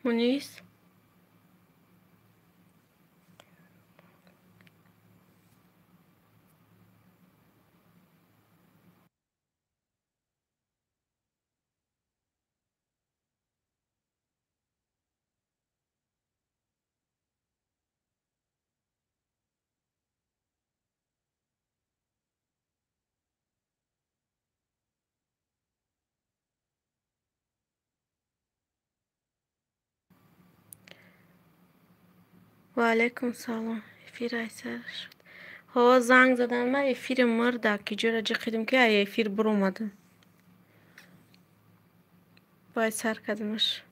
Мунис. Ва алайкум салом. Эфир айсар шуд. Ҳо, занг задан ма эфири мурда ки ҷора ҷиқидим ки ай эфир буромадам. Бояд сар кардамаш.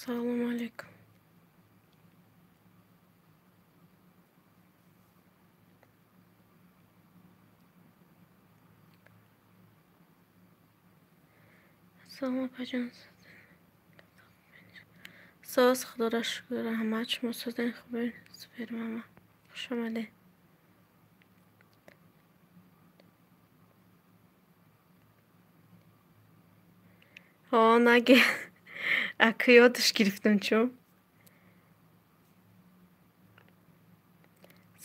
Салом алейкум. Салом апаҷон. Соз, худоро шукр, раҳмат. Шумо созен хубен? Супер мама. Хуш омадед. Ҳо, наге. Ака ёдаш гирифтам чун.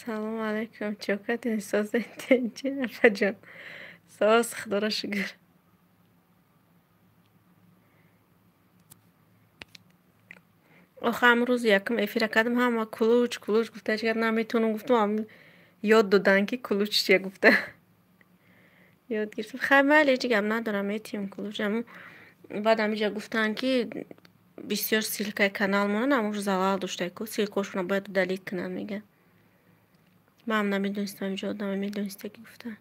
Салом алейкум. Чо кардем? Созен тенчин апаҷон. Соз, худоро шукр. Охо ҳамрӯз якум эфира кардам, ҳама кулуч кулуч гуфта, ҳеҷ гап наметавонам гуфтам, ёд додан ки кулуч чия гуфта. Ёд гирифтам. Хай майли, ҳеҷ гап надорам, метиҳем кулуч. Аммо баъд ҳамиҷа гуфтанд ки бисёр ссылкаи канал монанд, аммо залал дошта ку ссылкаошонро бояд удалить кунанд, мегӯянд. Манам намедонистам, ҳамиҷа одама медониста ки гуфтанд.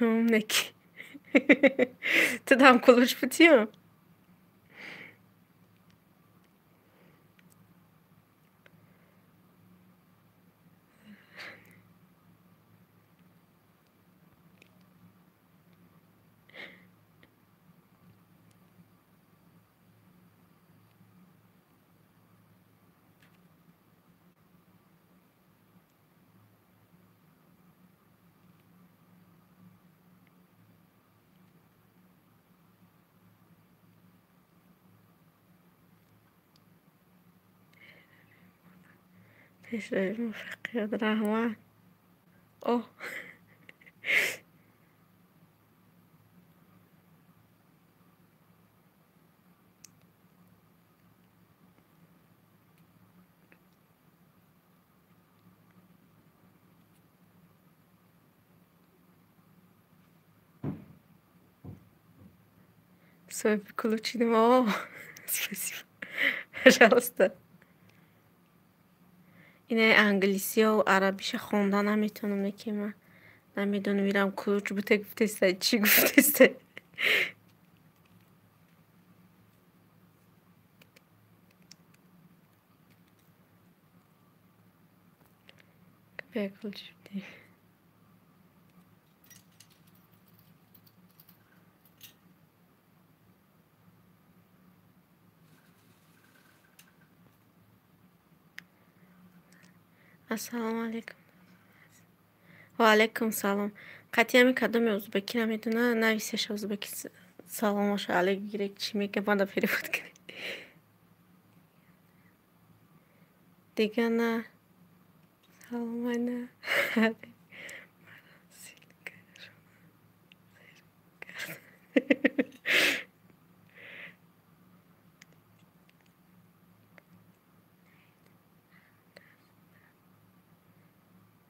Неки. Ту дам кулуч бутиё? Пешрави муваффақият, раҳмат. О. Соҳиби кулучидем. О, спасибо. Пожалуйста. Инаи англисиё арабиша хонда наметавонам, неки ман намедонам ирам кулуч буте гуфтеста, чӣ гуфтеста. Бе кулуч бите. Ассалому алайкум. Ва алайкум салом. Қатъи ҳами кадоме узбекӣ намедона, нависеша узбекӣ саломаша алейк гирек чӣ мега, мада перевод кунед. Дига на. Салом айна.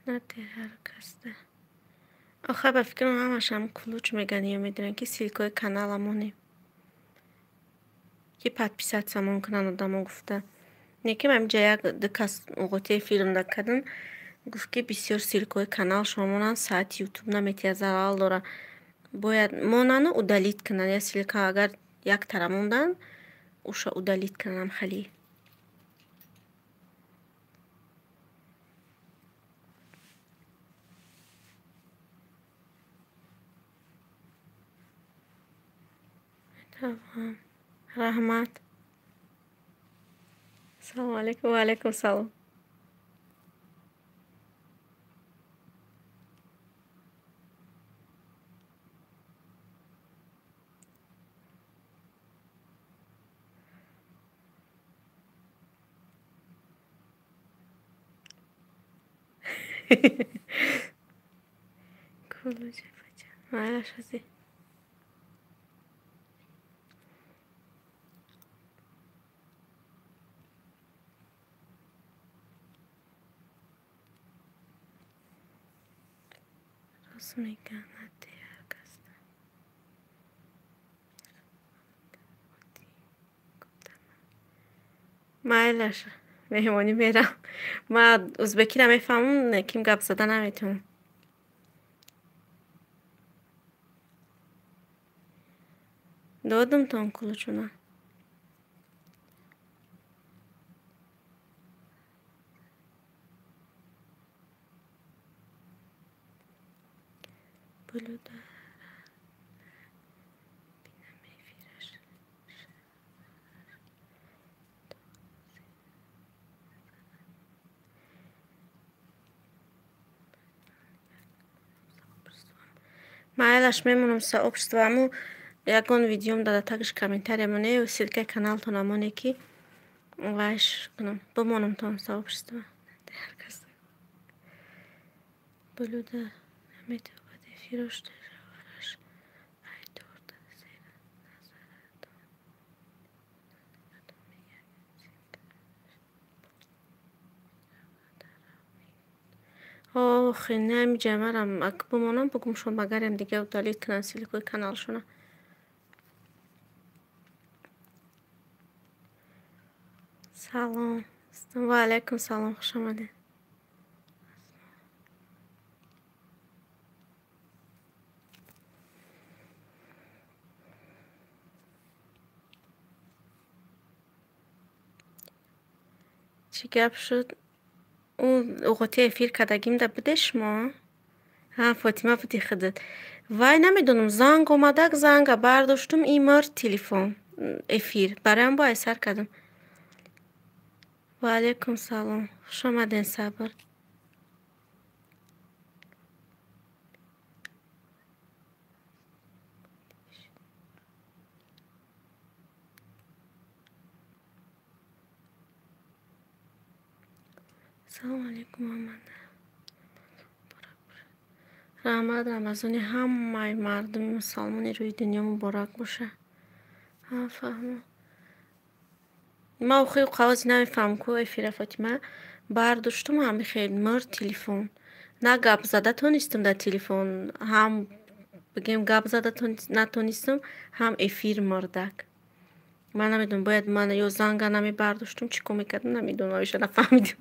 Ҳар касда. Охай ба фикрам ҳамашам кулуч меган ё медонанд ки ссылкаи каналамонем. Ки подписатсиямон кунанд одамо гуфта. Не ки ҳаминҷа як ду кас оғоти эфирмда кардам, гуфт ки бисёр ссылкаи канал шумо монанд, саати ютуб наметиҳад, залал дора. Бояд монану удалить кунанд. Я ссылка агар яктара мондан, уша удалить кунанд хали. Раҳмат. Салому алайкум. Ва алайкум салом. Майлаш ҳазӣ. Рост мегӯянд, ҳар кас. Майлаш, меҳмонӣ мерам. Ман ӯзбекиро мефаҳмам, лекин гап зада наметавонам. Додамтон кулучуна. Майлаш, мемонам сообществоаму ягон видеом дада тагиш комментария моне, ссылкаи каналтона моне, ки вайш кунам, бимонамтон сообщество. Блюда наметавад эфирош шавараш ай торт. Охи, намиҷа марам ак бимонам, бугумшон магарям дига удалить кунанд ссылкаи каналшона. Салом. Ва алайкум салом, хуш омадед. Чӣ гап шуд? Ӯ оғоти эфир кардагимда буде шумо? Ҳа, Фотима буди худат. Вай, намедонам, занг омадак, занга бардоштум, и мурд телефон. Эфир. Бароям бо айсар кардам. Ва алайкум салом. Хуш омаден, Сабр. Салому алайкум, Муҳаммад. Раҳмат, Рамазони ҳамаи мардуми мусалмони рӯи дунё муборак бошад. Ҳа, фаҳмо. Ман охи қавози намефаҳмам ку эфира, Фотима. Бардоштум, ҳами хел мурд телефон. На гап зада тонистам дар телефон, ҳам бигем гап зада натонистам, ҳам эфир мурдак. Ман намедонам, бояд ман ё занга намебардоштум, чӣ кор мекардам, намедонам, оиша нафаҳмидам.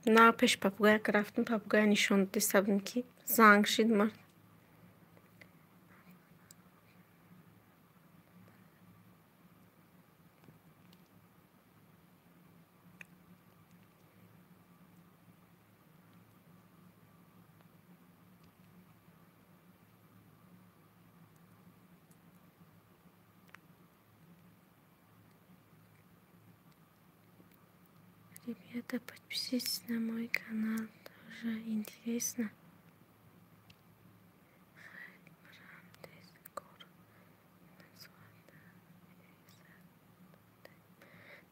На, пеши попугая ки рафтам, попугая нишон диста будем, ки занг шид, мурд. Ребята, подписывайтесь на мой канал, тоже интересно.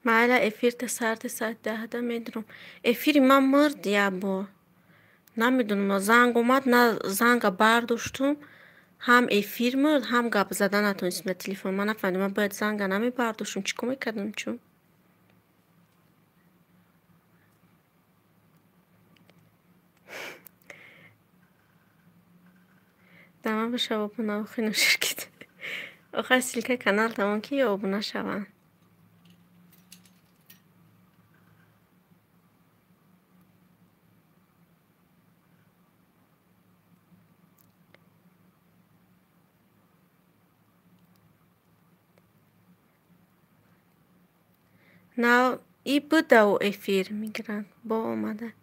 Майла, эфир та сарти соати 10-да медурам. Эфири ман мурд як бор. Намедонам, занг омад, на занга бардоштум, ҳам эфир мурд, ҳам гап зада натонистам дар телефон. Ман нафаҳмидам, ман бояд занга намебардоштум, чӣ кор мекардам чун? Дама бишав обуна охи ноширкит. Охай ссылкаи канал тамон ки обуна шаванд. Нав и будау эфир мигрант бо омада.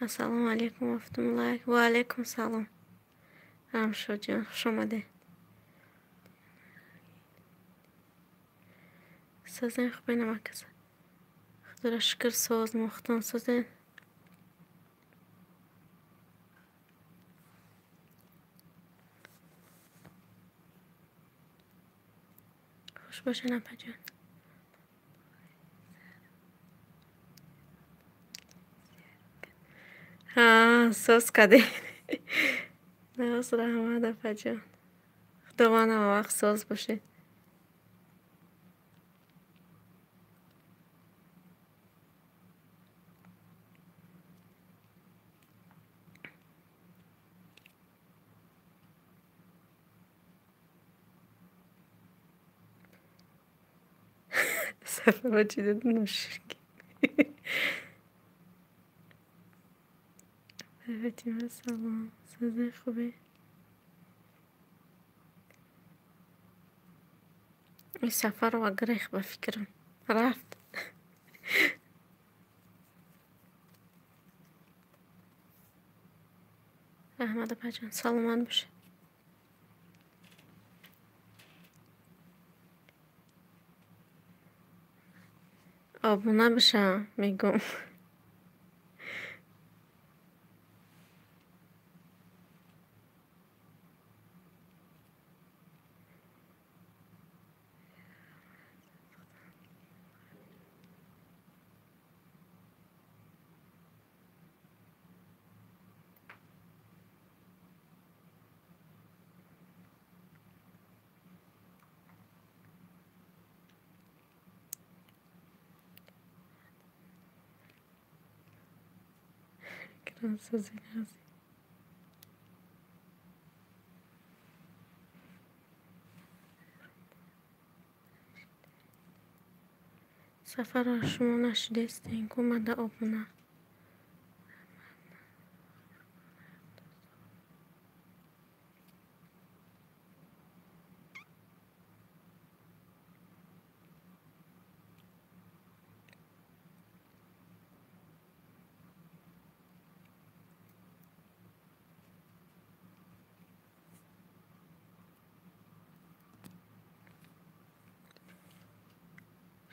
Ассалому алайкум ва лайк. Ва алайкум салом. Рамшоджон, хуш омадед. Созен хубе намакаса. Худоро шукр соз мохтон созен. Хуш бошед апаҷон. Ҳа, соз кардед. Нағз раҳмат апаҷон. Худованд ҳама вақт соз бошед. Сафарова чӣ дод ноширки. Фатима салом. Созен хубе? Ин Сафарова грех ба фикрам. Рафт. Раҳмат апаҷон, саломат бошед. Обуна бишавам, мегӯм. Сафарро шумо нашидестен, омада обуна.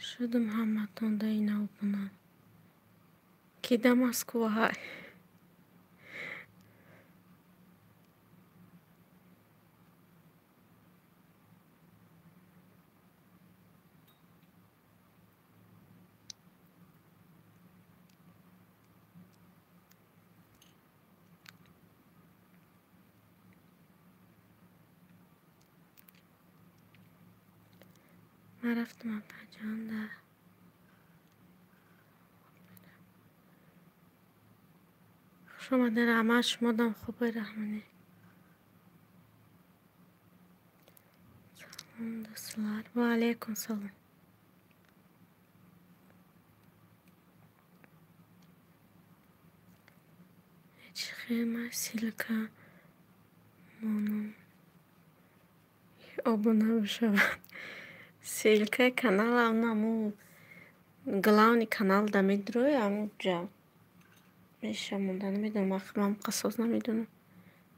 Шудам ҳаматон да ина обуна. Ки да Москва ҳай. Ман рафтам апаҷон да. Хуш омадед, раҳмат шумодам хубе раҳмонӣ. Салом дӯстлар. Ва алайкум салом. Ҳеҷ хема ссылка монум. Обуна бишавад. Ссылкаи каналам наму главный канал да медрои амуҷа меша монда намедонам ахир ман қасос намедонам.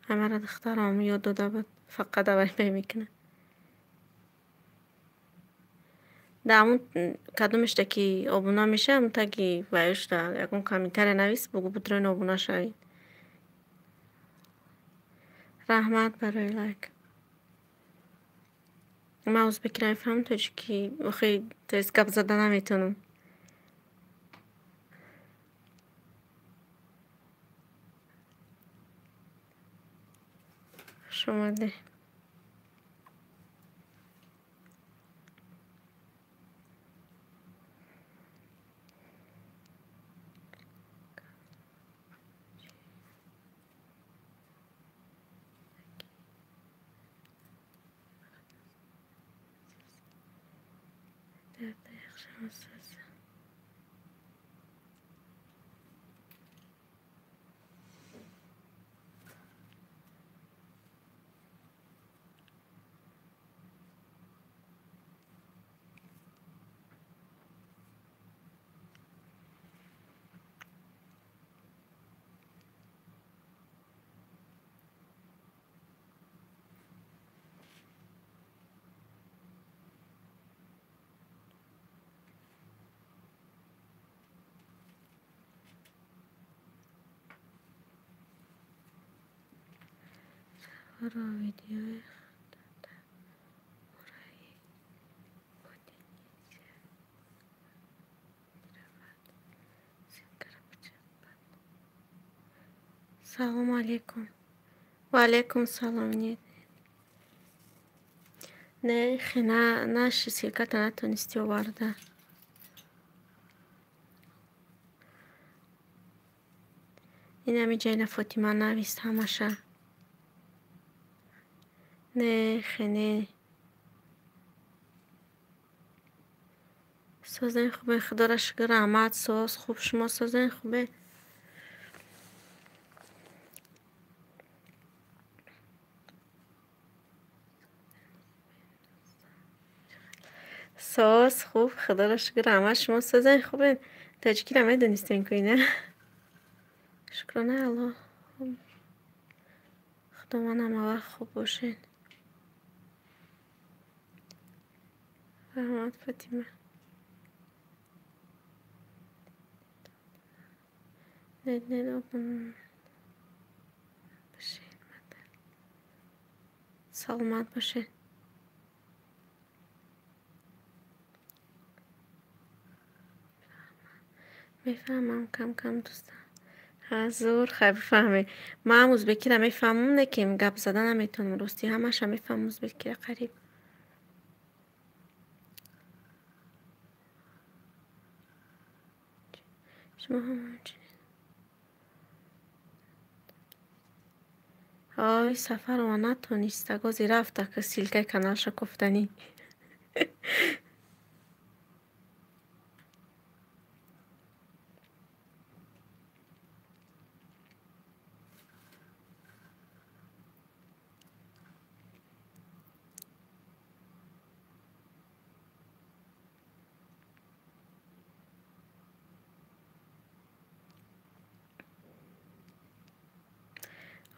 Ҳамара духтарам ёд дода буд, фақат аввал мекунад. Да ҳамун кадомешда ки обуна мешавад, ҳамун таги ваёшда ягон комментария навис, бугӯ бутроин обуна шавед. Раҳмат барои лайк. Ман узбекиро мефаҳмам, тоҷики охи то есть гап зада наметавонам. Хуш омадед. Салом алейкум. Ва алейкум салом. Нет. Не, хина наш ссылката натонисти оварда. Инами ҷайна Фотима навист ҳамаша. Не, хене. Созен хубе, худоро шукр, раҳмат, соз хуб, шумо созен хубе. Соз хуб, худоро шукр, раҳмат, шумо созен хубе. Тоҷикиро медонистем ку ина? Шукрона Аллоҳ. Худованд ҳамавақт хуб бошед. Раҳмат, Фотима. Нет, нет, бошед, саломат бошед. Мефаҳмам кам-кам дӯстам. Ҳазур, хай бифаҳме. Ман узбекиро мефаҳмам, не ки гап зада наметавонам. Ростӣ ҳамаша мефаҳмам узбекиро қариб. Шумо ҳам ҳамчунин. Ой, Сафарова натониста, гози рафта ки ссилкаи каналша кофтанӣ.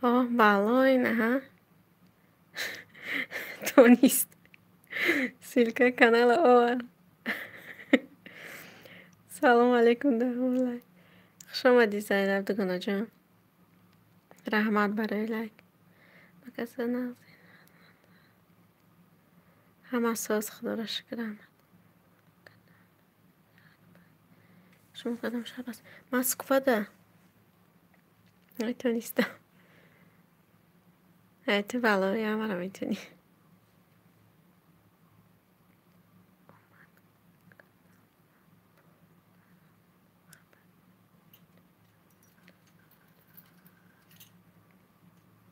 О, балой, наҳа. Тонист. Ссилкаи канала овар. Салом алейкум, лайк. Хуш омадӣ, Зайнаб дугонаҷон. Раҳмат барои лайк. Ҳама соз, худоро шукр, раҳмат. Шумо кадом шаҳр аст? Москвада. Метонистам. Ту балои ҳамаро метонӣ.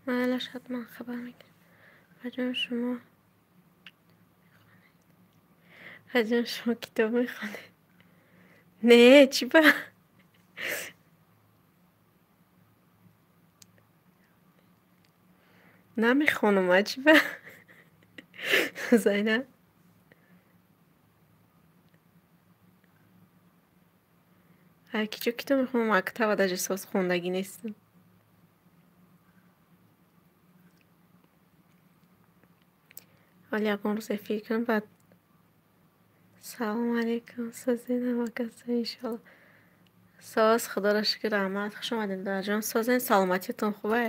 Майлаш, ҳатман хабар мекунам. Ҳаҷон шумо Ҳаҷон шумо китоб мехонед? Не, чӣ ба? Намехонам, а чӣ ба? Зайнаб. Ай ки чо китоб мехонам, мактаба даже соз хондагӣ нестам. Ҳоли ягон рӯз эфир кунам, баъд. Салом алейкум, созен ҳамакаса иншоалло. Соз, худоро шукр, раҳмат. Хуш омадед, додарҷон. Созен, саломатиятон хубе?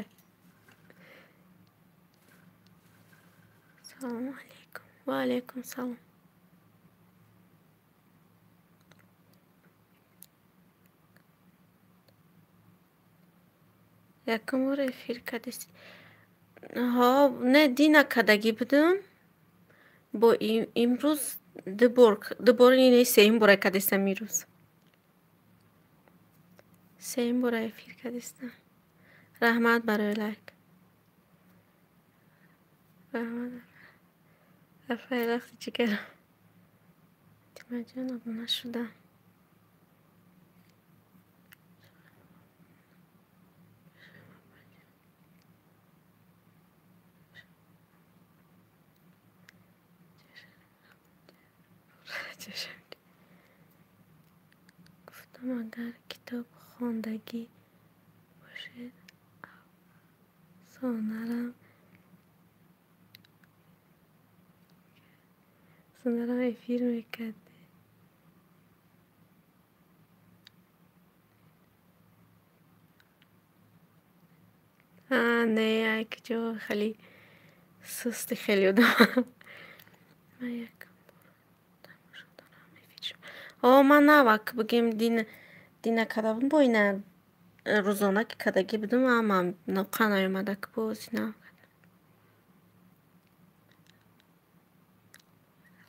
Салому алейкум. Ва алейкум салом. Якум бор эфир кардистед? Ҳо, не, дина кардагӣ будум. Бо имрӯз ду бор не, сеюм бора кардистам имрӯз. Сеюм бора эфир кардистам. Раҳмат барои лайк. Раҳмат. Афай рахти ҷигарам. Фотимаҷон обуна шуда. Гуфтам агар китоб хондагӣ бошед афсонарам эфир мекардед. Не, ай куҷо хеле сусти хеле одам. Ман якам бор тамошо дорам эфир. Ман навак бигем дина карда будам бо ина рӯзона ки кардагӣ будам, ама ноқа наёмада ки боз нав кардам.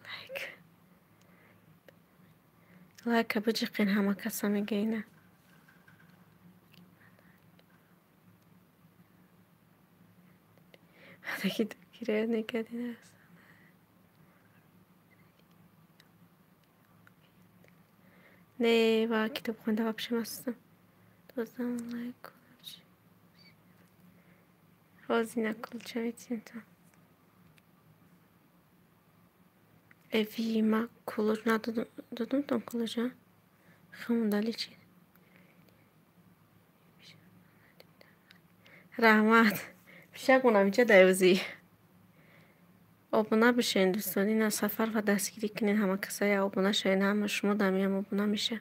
Лайк. Лайка биҷиқин ҳама каса мега ина. Таки кирая некардин Не, ва китоб хонда вообще мастам. Дозам лайк кулуч. Ҳозир кулча метим. Эви ма кулуч надодум, додумтон кулуча? Хумдали чи? Раҳмат. Пишак унамиҷа даёзӣ. Обуна бишен дӯстон, ина сафар ва дастгирӣ кунед ҳама касая обуна шавед, ҳама шумо дамиам обуна меша.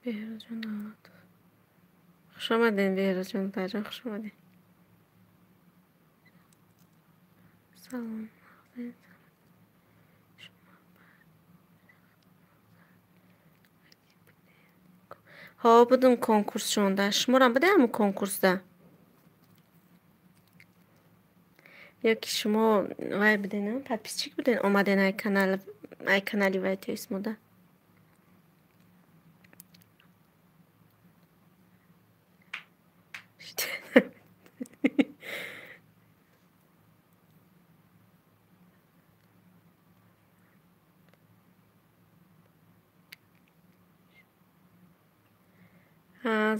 Беҳрӯзҷон Давлатов. Хуш омадед, Беҳрӯзҷон даҷон, хуш омадед. Салом. Ҳо, будум конкурсшонда. Шуморам буде ҳамун конкурсда? Ё ки шумо вай буден, подписчик буден, омаден ай канали вай тоисмода?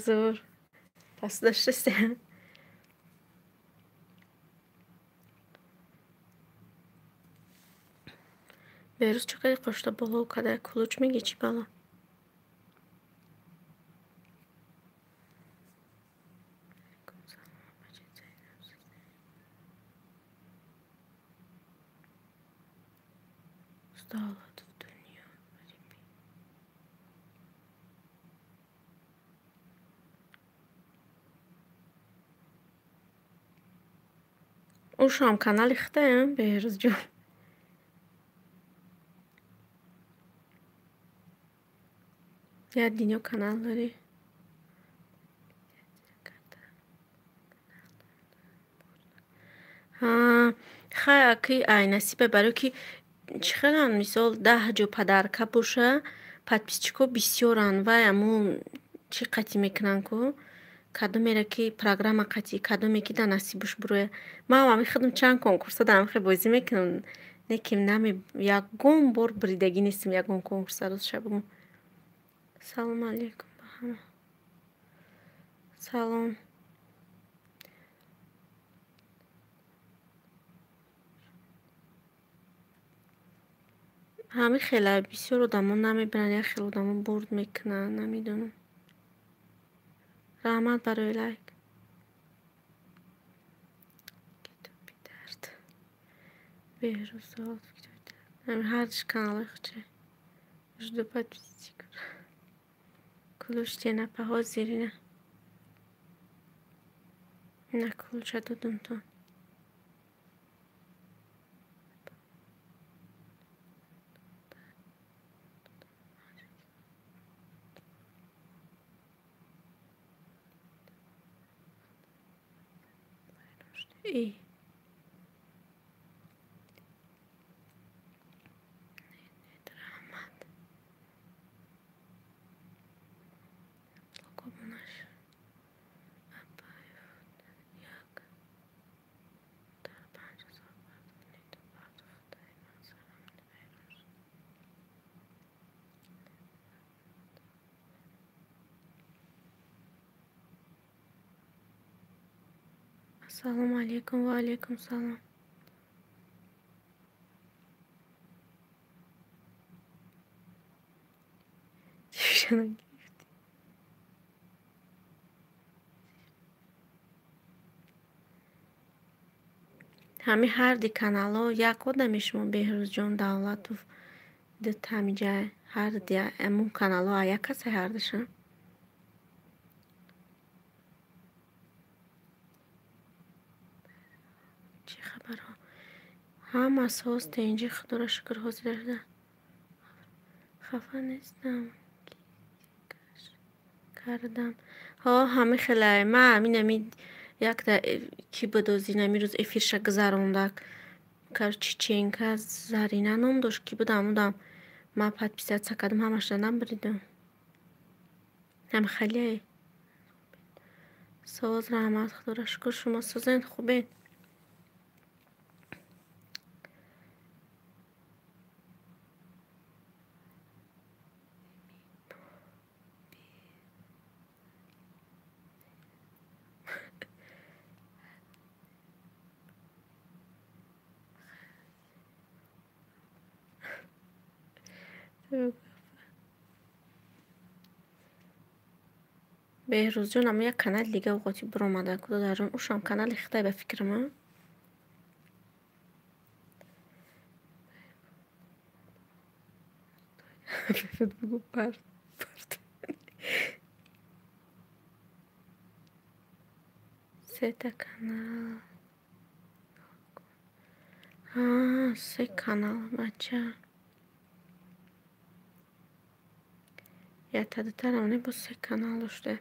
Зур. Пас доштаста. Беҳрӯз чӣ қадар қошта боло када кулуч мегӣ чӣ бало? Ушам канали хитаям, Беҳрӯзҷон. Як дунё канал дорӣ. Хай аки ай насибе барои ки чӣ хелан мисол 10 ҷо падарка боша, подписчикҳо бисёранд, вай амун чӣ қатъӣ мекунанд ку? Кадомеро ки программа қатъӣ, кадоме ки дар насибуш буроя. Ман ҳами худам чанд конкурсҳо дар ҳамхел бозӣ мекунам, лекин нами ягон бор буридагӣ нестам ягон конкурса рӯзша бигӯм. Салом алейкум ба ҳама. Салом. Ҳамин хела бисёр одамон намебиранд, як хел одамон бурд мекунанд, намедонам. Раҳмат барои лайк. Китоби дард. Беҳрӯз Давлатов китоби дард. Ҳамин ҳарчи каналҳои худша. Жду подписчиков. Кулуч тенапа ҳозир ина. Ина кулуча додумтон. И раҳмат. Ассалому алейкум, ва алейкум салом. Ҳами ҳарди каналҳо як одами шумо Беҳрӯзҷон Давлатов дута ҳамиҷа ҳарди амун каналҳо як касе ҳардиша. Чӣ хабарҳо? Ҳама соз тинҷи, худоро шукр, ҳозир шуда. Хафа нестам, кардам. Ҳо, ҳами хелай. Ма ҳамин ами якта ки буд ози ҳамин рӯз эфирша гузарондак. Чеченка Зарина ном дошт, ки буд ҳамудам. Ма подписаться кардам, ҳамаша набуридам. Ҳам хеле. Соз, раҳмат, худоро шукр, шумо созен, хубед. Беҳрӯзҷон ама як канали дига оғоти биромада кудадарҷон, ушам канали хитай ба фикрам, а? Сета канал. А, се канал, бача. Якта дутарам не, боз се канал дошта.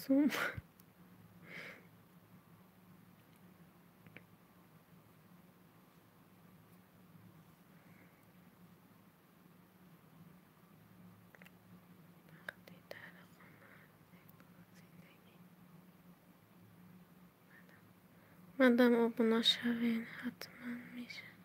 Сум. Мадам обуна шавен, ҳатман мешавад.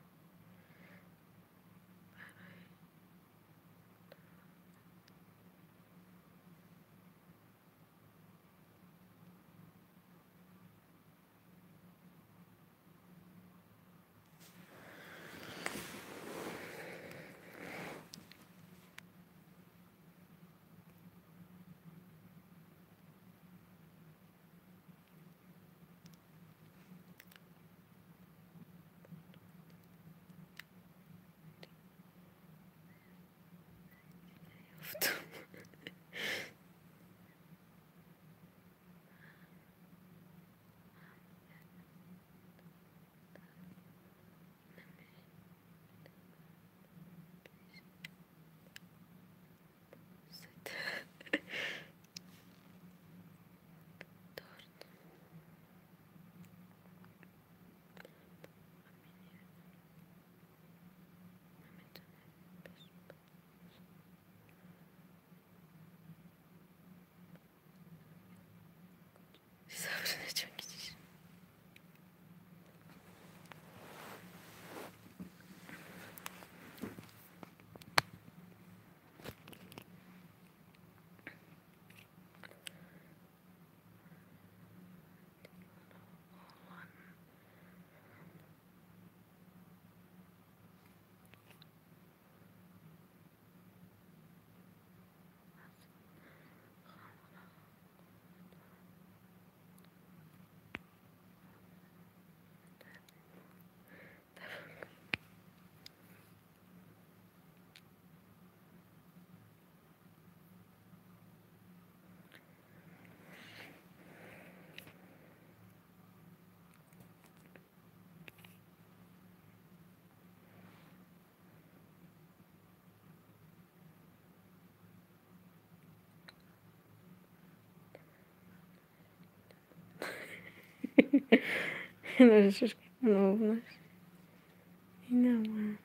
Инаман.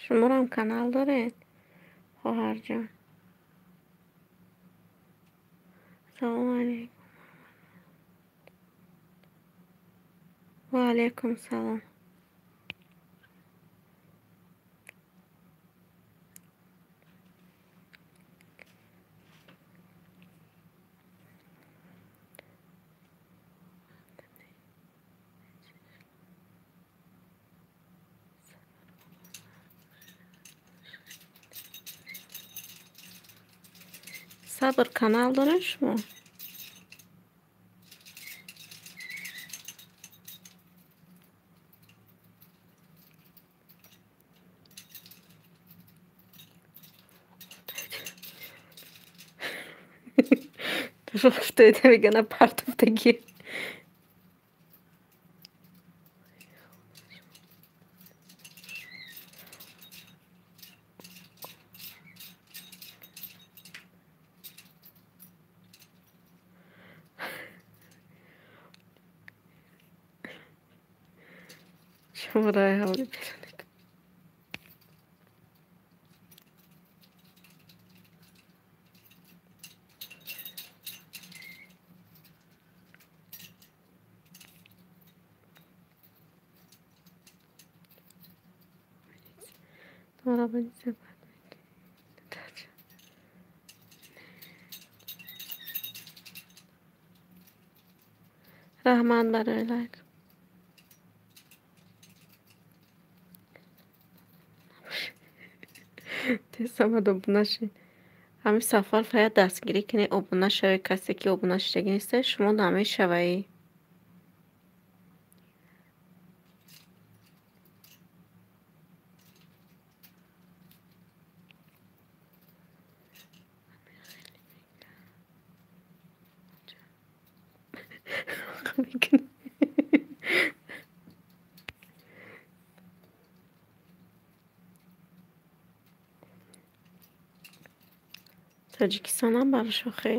Шуморам канал доред, хоҳарҷон? Салому алейкум. Ва алейкум салом. Сабр канал доред шумо? Гуфтаед, мегӯяд партофтагӣ. Шумораи ҳавли берунед. Раҳмат барои лайк. Тез омад обуна шед. Ҳамин сафар фақат дастгирӣ кунед, обуна шавед. Касе ки обуна шудагӣ нестед, шумо намешавед. Тоҷикистонам бар шохе.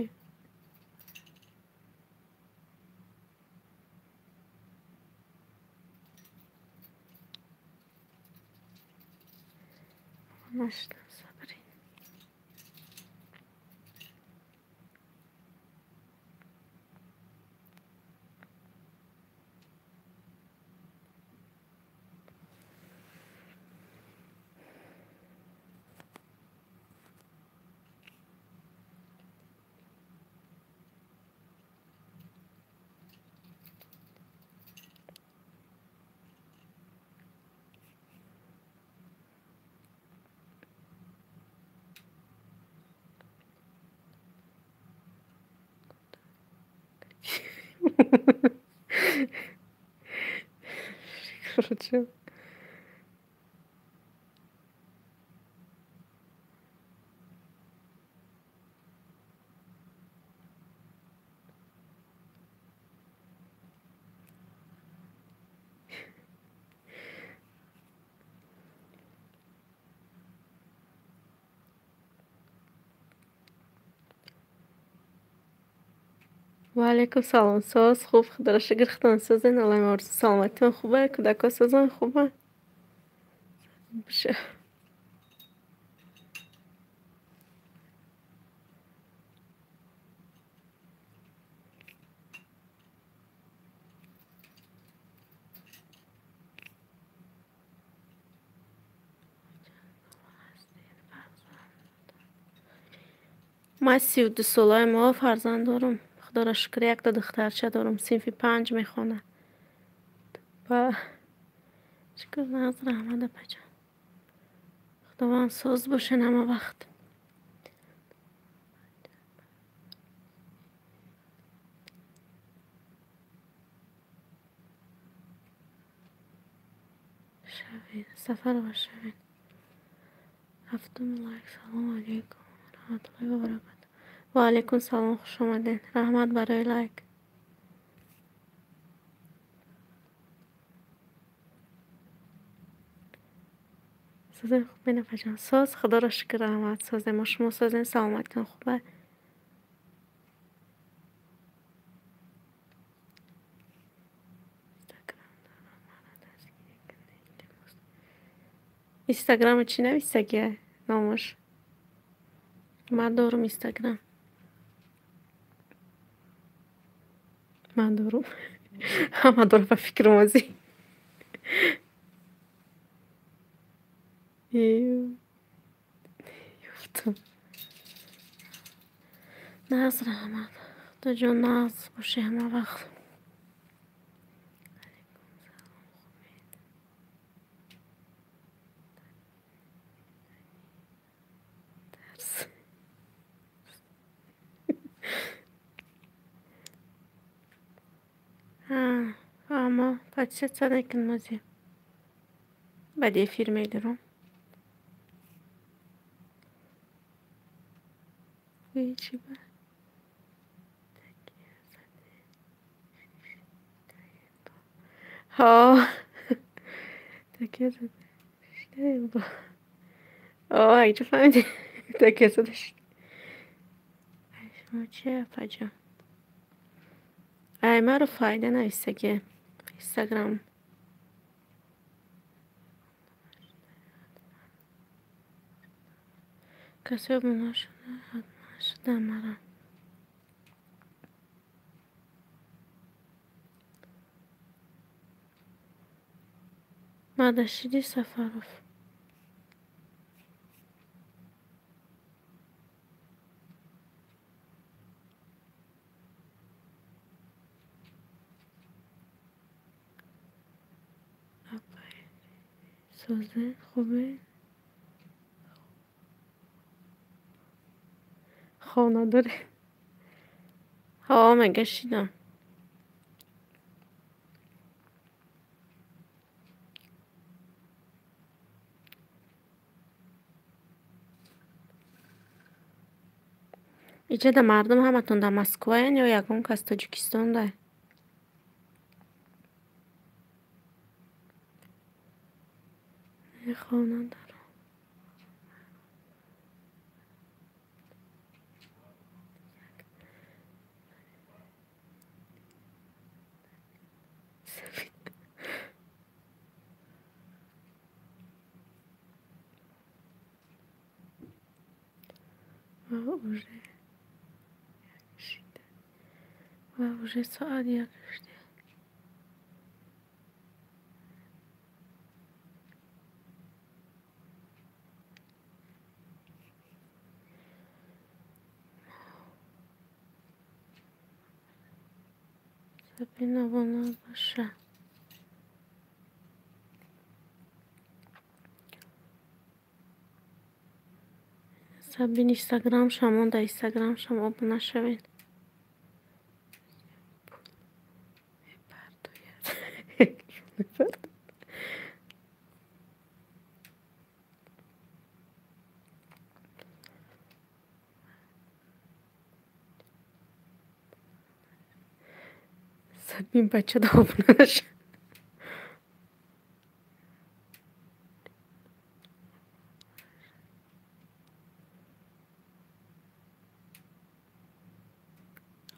Нашудам, сабрин. Короче. Ва алейкум салом. Соз хуб, худоро шукр, худатон созен. Аллоҳи орзу саломатитон хуба, кӯдакҳо созан хуба. Ман 32 солаи мо фарзанд дорам. Худоро шукр, якта духтарча дорам, синфи 5 мехонад. Ба шукр, нағз, раҳмат, апаҷон. Худованд соз бошен ҳама вақт. Шавед, Сафарова шавед. Ҳафтум лайк. Салому алейкум раҳматуллоҳи ва баракатуҳ. Ва алейкум салом, хуш омадед. Раҳмат барои лайк. Созем хуб нафаҷон. Соз, худоро шукр, раҳмат. Созем, мо шумо созем, саломатитон хуба? Инстаграма чӣ нависагия номаш? Ман дорум Инстаграм. Ман дорум. Ҳама дора ба фикрам озӣ. Ёфтам. Нағз, раҳмат. Худоҷон, нағз бошӣ ҳама вақт. Ама подписаться накун мози. Баъди эфир медорам. Чӣ ба? Ҳо. Такя зада шидаем бо. О, айҷо фаҳмидӣ. Такя зада шид. Шумо чи апаҷон? Ай, маро файда нависагия. Инстаграм. Касе обуна шуда, ҳатман шуда мара. Мадашиди Сафаров. Созе, хубе? Хоб надорӣ? Ҳо, мега шидам. Иҷода мардум ҳаматон дар Москваян ё ягон кас Тоҷикистонда? Хоб надорам. Ва уже шида. Ва уже соат як шуда. Сабина обуна боша. Сабин инстаграмшам монда, инстаграмшам обуна шавед. Сабин бачада обуна наша.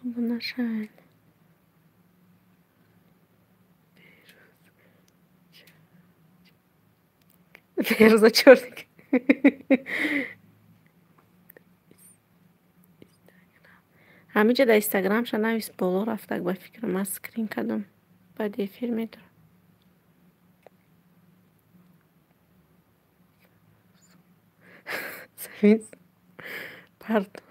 Обуна шавед. Феруза чёрник. Ҳамиҷа дар инстаграмша навис, боло рафтак ба фикрам. Ман скрин кардам. Баъди эфир медорам. Сабин парту.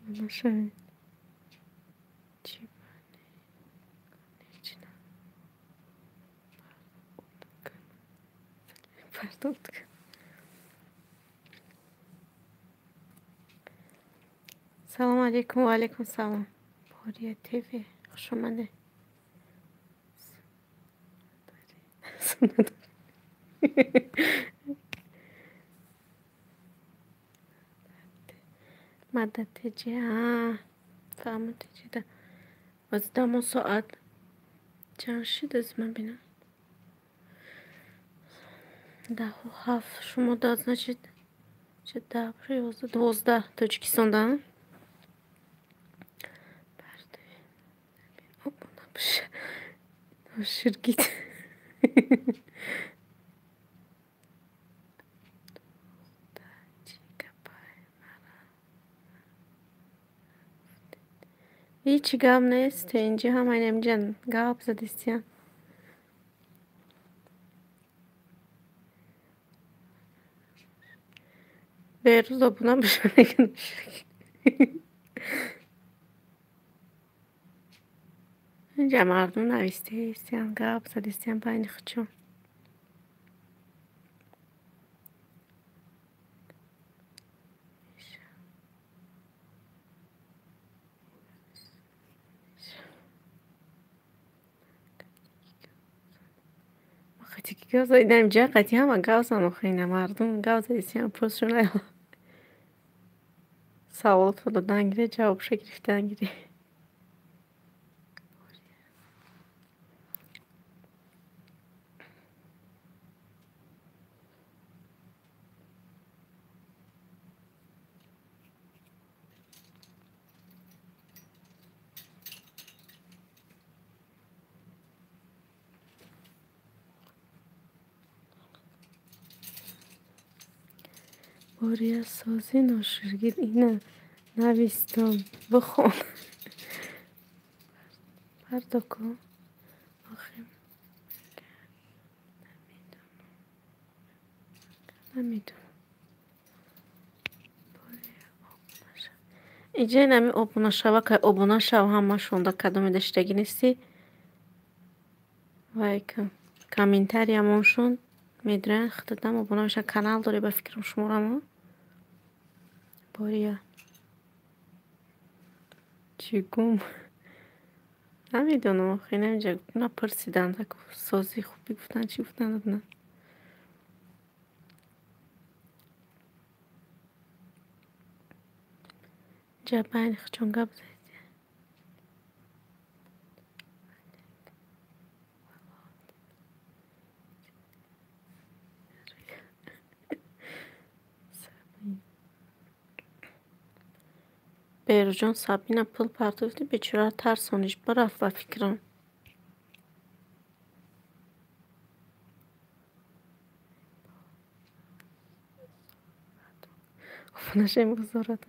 Обуна шавед. Салом алейкум, ва алейкум салом. Бория ТВ, хуш омадед. Мадатеҷи, Фаҳмидӣ чида? Дамо соат чанд шид аз ман бинам? 10:07. Шумо да, значит, 10, 11, 12 Тоҷикистон да? Ширгит. Ҳеҷ гап нест, инҷа ҳама инҷа гап задистиян. Берӯз обуна боша мекунам. Инҷа мардум навистаистиян, гап задистиян байни худшон. Инҷа қати ҳама гап зан охи ина мардум гап задистиян, пурсшон саволотро додан гире, ҷавобша гирифтан гире. Бория сози ноширгит ина навистам, бихон. Пардоко охи намедонам. Инҷа инами обуна шава, кай обуна шав ҳамашонда кадоме даштагӣ нестӣ. Вай комментариямоншон медуранд, худатам обуна мешаванд. Канал дорӣ ба фикрам шуморамо? Бория. Чӣ гум? Намедонам охи, инаминҷа напурсиданд, сози хубӣ гуфтанд, чӣ гуфтанд на. Инҷа байни худшон гап задистиян. Берӯзҷон Сабина пул партофти, бечора тарсониш бирафт ба фикрам. Обуна бозорат.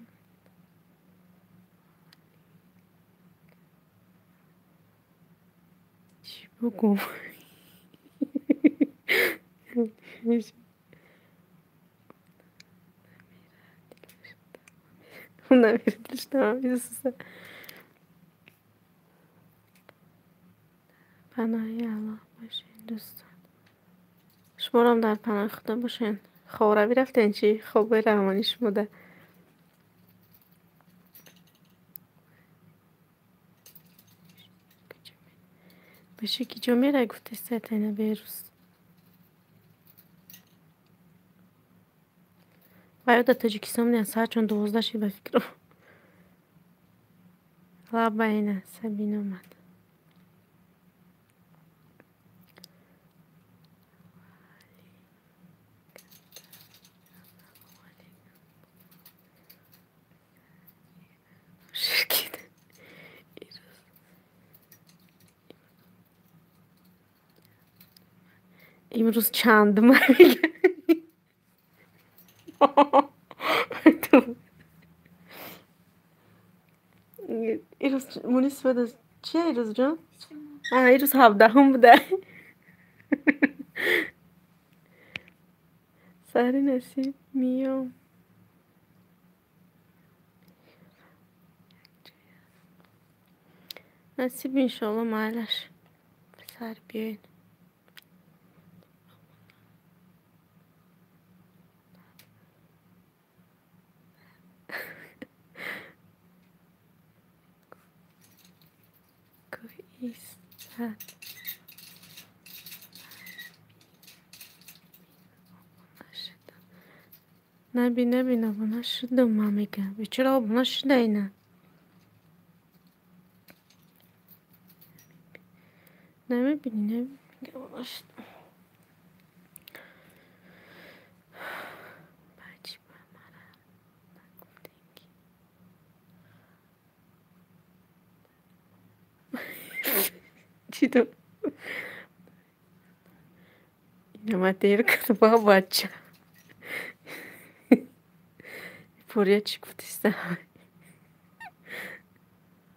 Чӣ бугум? Паноҳи Аллоҳ бошед дӯстон. Шуморам дар паноҳи Худо бошед. Хобравӣ рафтен чӣ? Хобҳои раҳмонӣ шумода. Боши ки ҷо мерай гуфтеста тайна Берӯз. Вай дар Тоҷикистон будем, соат чон 12 шид ба фикрам. Лаба ина Сабина омад. Имрӯз чандум мегӯям? Ирӯз мунис буда чия Ирӯзҷон? Ирӯз 17-ум буда. Саҳри насиб миём. Насиб иншоалло майлаш. Сар биёед. Наби, наби, обуна шудам, ман мегӯям. Бечора обуна шуда ина. Намебинӣ? Чидо? Инама дер кард ба бача. Пурия чӣ гуфтиста?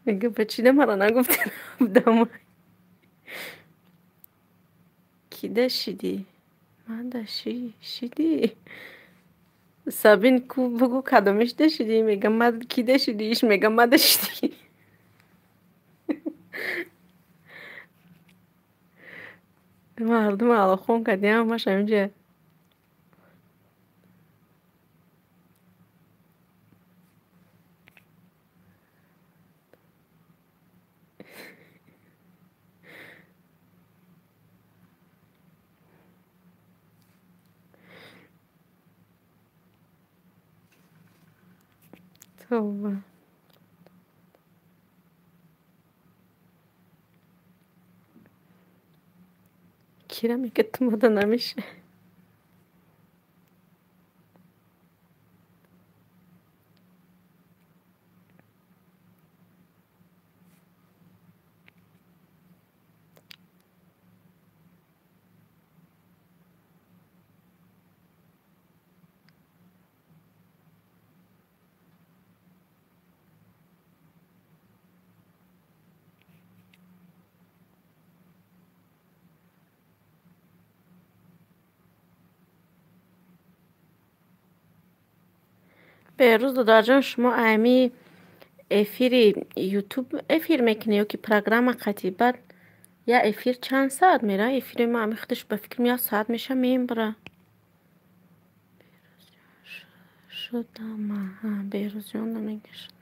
Мега ба чида мара нагуфти дамай. Кида шидӣ? Мада шидӣ? Сабин ку бугу кадомиш да шидӣ? Мега мад кида шидӣ? Иш мега мада шидӣ. Мардум алохон кардиам ҳамаш ҳаминҷа. Тавба. Кира мега ту мада намеша. Беҳрӯз додарҷон, шумо ами эфири ютуб эфир мекунӣ ё ки программа қатъи? Баъд я эфир чанд саат мера? Эфири ма ами худаш ба фикрам як саат меша мебара. Шудама. Беҳрӯзҷон намега шудам.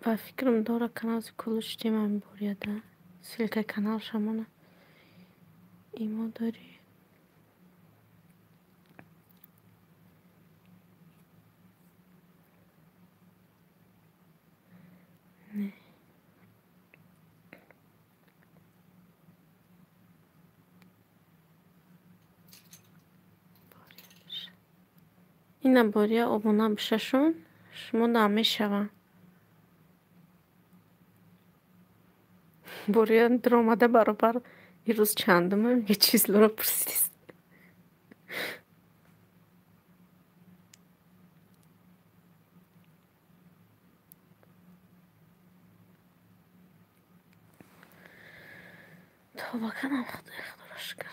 Ба фикрам дора каналзи кулуч тема меборияда. Ссылкаи канал шамона. Имо дорӣ? Не. Ина бория обуна бишашон, шумо да мешаванд. Бория даромада баробар ирӯз чандума мега числоро пурсидист. Тавба кардам, Худои худоро шукр.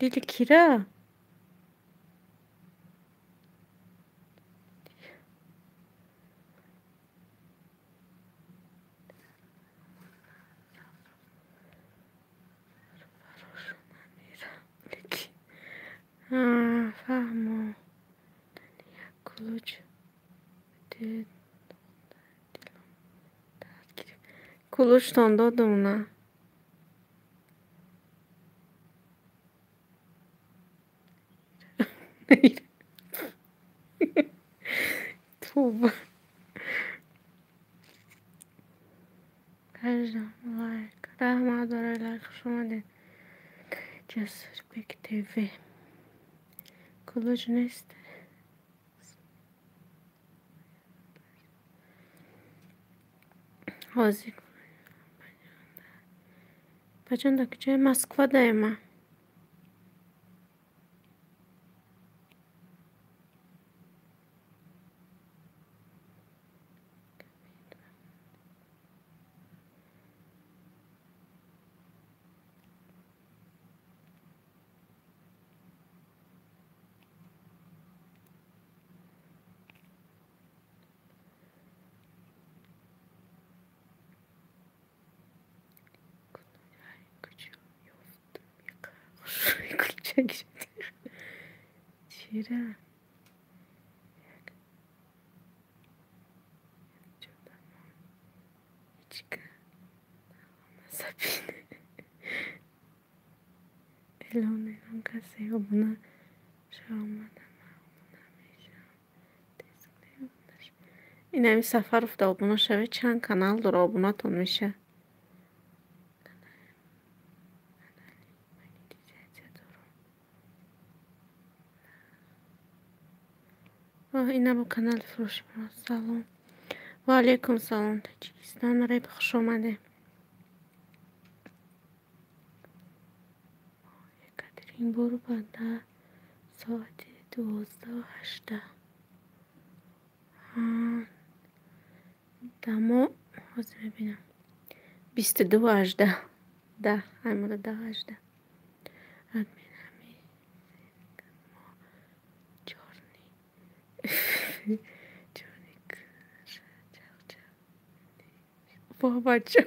Дили кира? Фаҳмо. Кулуч. Кулучтон додум на. Тавба. Каждам лайк. Раҳмат барои лайк. Хуш омадед. Ҷасурбек ТВ. Кулуч нест. Ҳозир. Баҷон дар куҷое? Москва даема. Чира? Элон, элон, касе обуна шавомадам, обуна мешавам. Инами Сафаров да обуна шавед, чанд канал дора, обунатон меша. Ина бо канали фурӯши. Салом. Ва алейкум салом, Таҷикистон реп, хуш омадед. Екатеринбург ба соати 12:18. Дамо ҳозир мебинам. 22:18. Да, аймода 10:18. Админ ҳами мо чорни чорни во бача.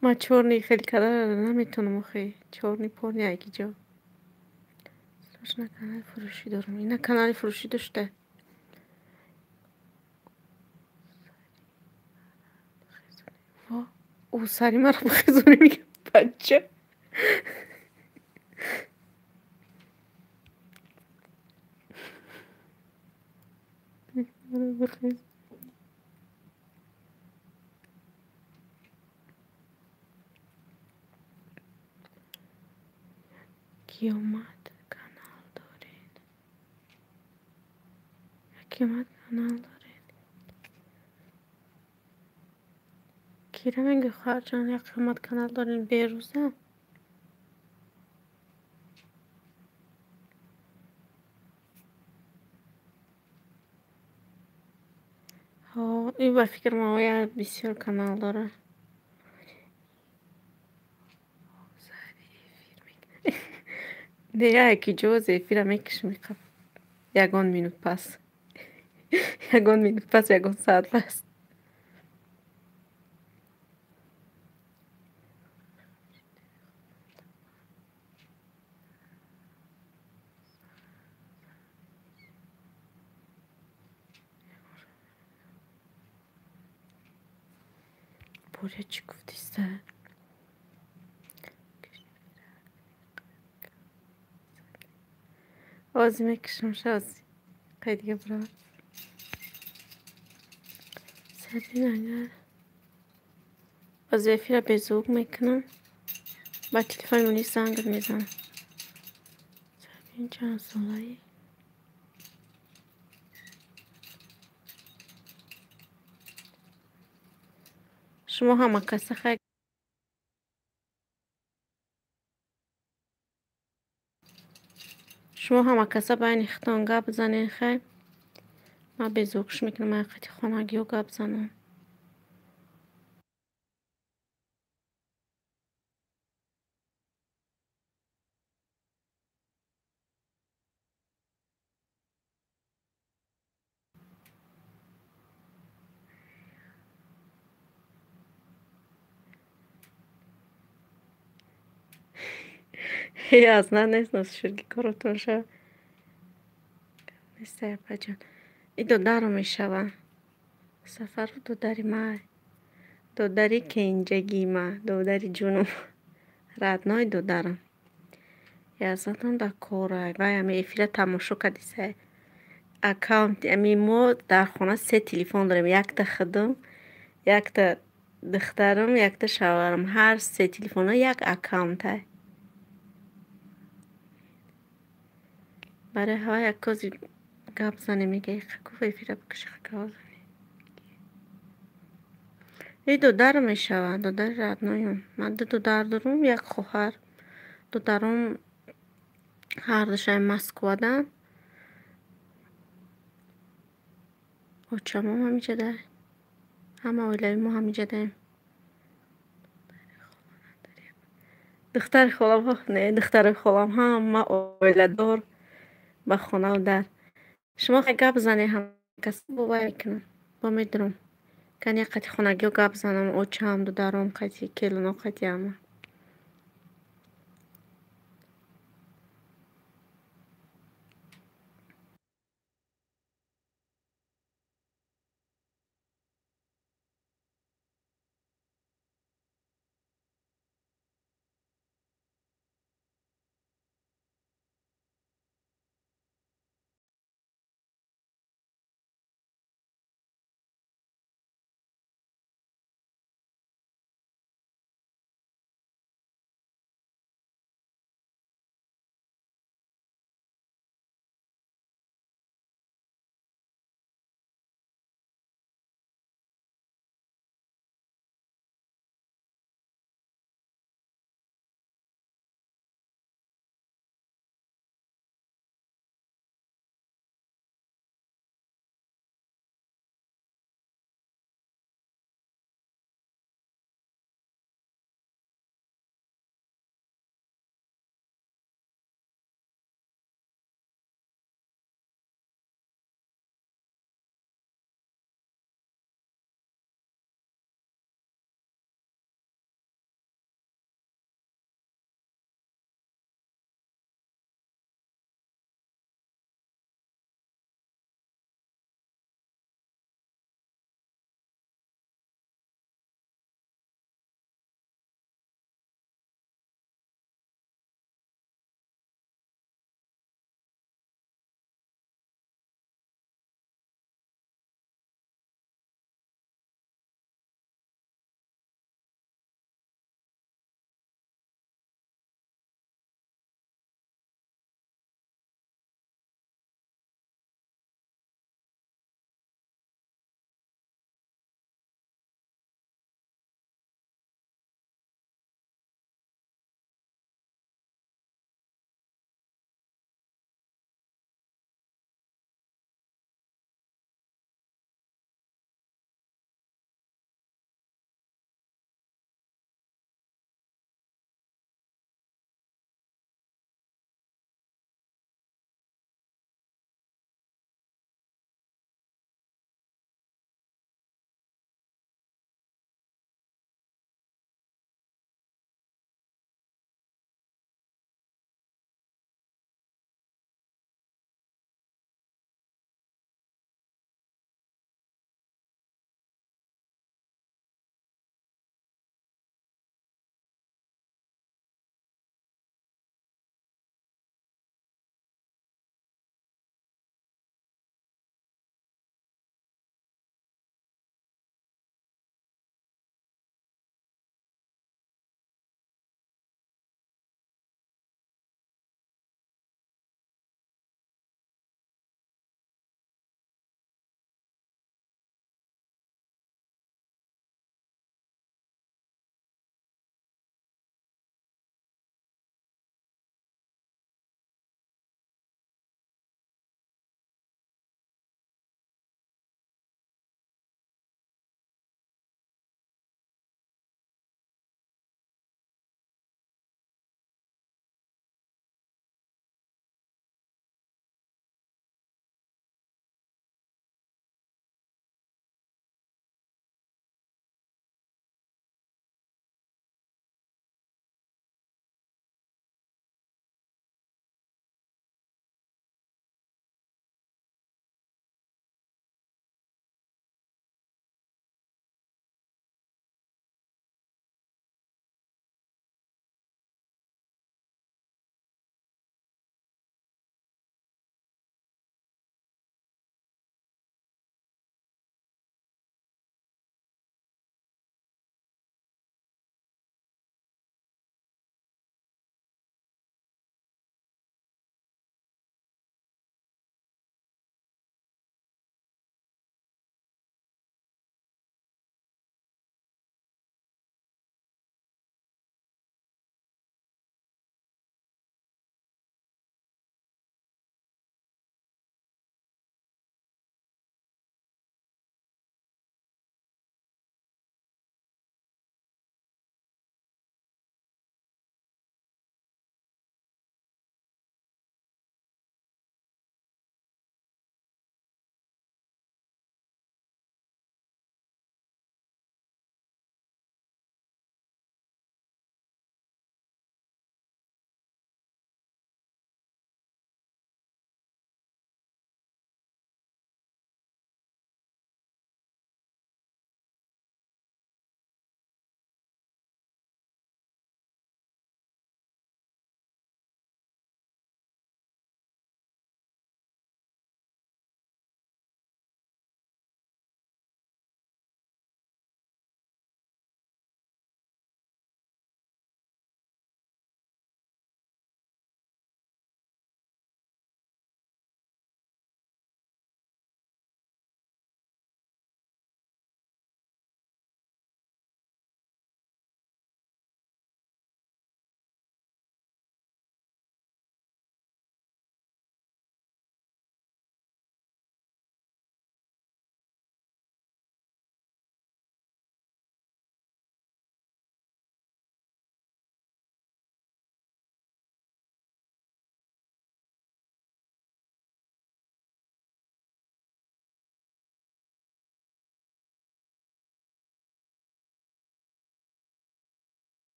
Ман чорни хеле кадара наметонам охи. Чорни порни айки ҷо. Срочно канали фурӯшӣ дорам. Ина канали фурӯшӣ дошта. Во, ӯ сари маро бихезонӣ мегӯяд бача. Маро бихез. Киёмат канал доред? Киёмат канал доред? Кира мегӯ хоҳарҷон, як қиёмат канал дорем берӯза? Ҳо, ин ба фикр ма оя бисёр канал дорад. Не, яке ҷоз эфира мекашем иқаб. Ягон минут пас. Ягон минут пас, ягон соат пас. Боря чӣ гуфтиста? Ҳозир мекашам шази. Қай дига бирав. Сабин агар ҳозир эфира беззвук мекунам. Ба телефони Мунис зангат мезанам. Сабин чанд солаи? Шумо ҳама каса хай шумо ҳама каса байни худтон гап занед хай. Ман беззвукш мекунам, ман қати хонагиҳо гап занам. Аз на нест носшурги коротон шава. Неста апаҷон. И додаро мешава. Сафаров додари ма. Додари кенҷагии ма, додари ҷунум. Родной додарам. Язатон дар корай. Вай ами эфира тамошо кардисай. Аккаунт ами мо дар хона се телефон дорем. Якта худум, якта духтарам, якта шавҳарам. Ҳар се телефонҳо як аккаунтай. Барои ҳава як кози гап занем, мега гуфт эфира бикаши гап занем. И додар мешава, додари родноюм. Ман ду додар дорум, як хоҳар. Додаром ҳардушай Москвадан. Очамом ҳамиҷадай. Ҳама оилаи мо ҳамиҷадаем. Духтари холам, не, духтари холам ҳама оиладор ба хонаву дар. Шумо хай гап занед ҳамкас бовар мекунам. Бо медурам. Кани қати хонагиҳо гап занам, очам, додаром, қати келино, қати ҳама.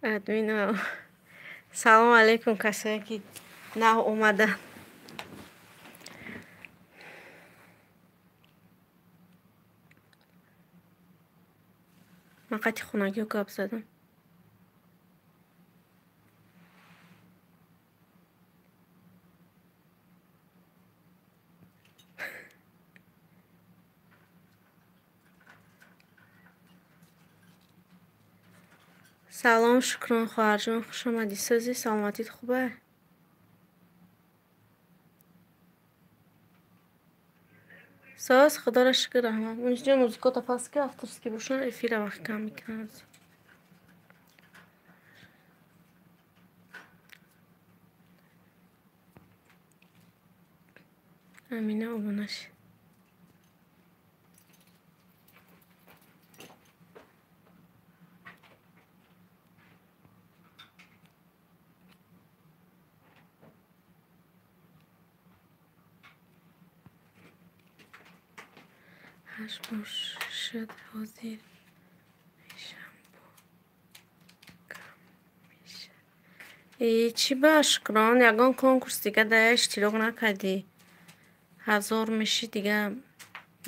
Админ, салом алейкум касое ки нав омаданд. Ман қати хонагиҳо гап задам. Салом Шукрон хоҳарҷон, хуш омадӣ. Сӯзи саломатит хуба? Соз, худоро шукр, раҳмат. Унҷо музикота паст ки авторский бошанд, эфира вақт кам мекунанд. Амина обуна шид. Ҳашт бор шуд, ҳозир мешам бо кам мешавад. Э, чӣ ба Шукрон, ягон конкурс дига дар иштирок накардӣ? 1000 мешӣ дига,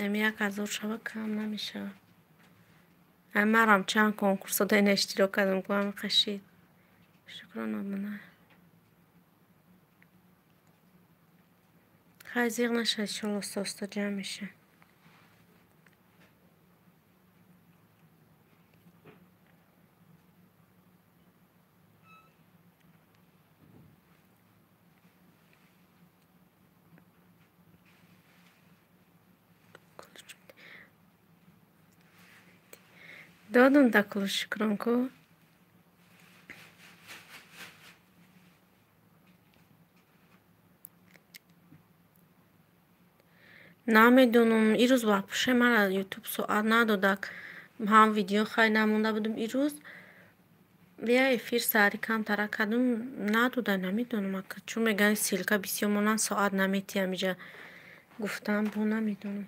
ами 1000 шава кам намешавад. Марам чанд конкурсо дар ина иштирок кардам, гӯ ҳами қашид. Шукрон обуна. Хай зиғ нашавед, иншолло оста оста ҷамъ мешавад. Додам да ключ Шукрон ку. Намедонам, ирӯз вапше мара ютуб соат надодак. Ҳам видео хай намонда будум ирӯз. Я эфир саҳари камтара кардум, надода, намедонам ака. Чун мегӯянд ссылка бисёр монанд, соат наметиҳам иҷа. Гуфтам, бо намедонам.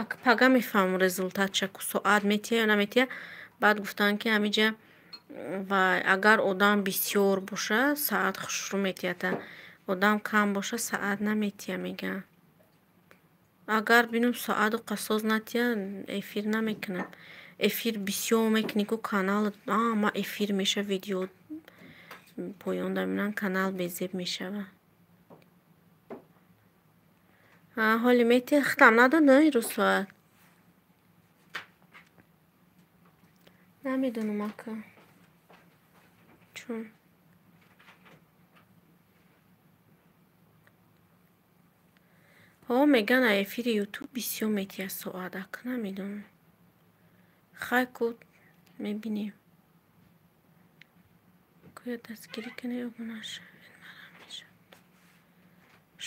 Ака пага мефаҳмам результатша, ку соат метиҳа ё наметиҳа. Баъд гуфтанд ки ҳамиҷа ва агар одам бисёр боша, соат хушрӯ метиҳад. Одам кам боша, соат наметиҳа мегӯянд. Агар бинам соату қасос натиҳа, эфир намекунам. Эфир бисёр мекунӣ ку канал ама эфир меша, видео поён мемонанд, канал безеб мешавад. Ҳоли метиҳа, худам надод ирӯз соат. Намедонам ака. Чун ҳо мегӯянд эфири ютуб бисёр метиҳад соат, ака намедонам. Хай ку мебинем. Кӯя дастгирӣ кунед, обуна шавед, марам мешавад.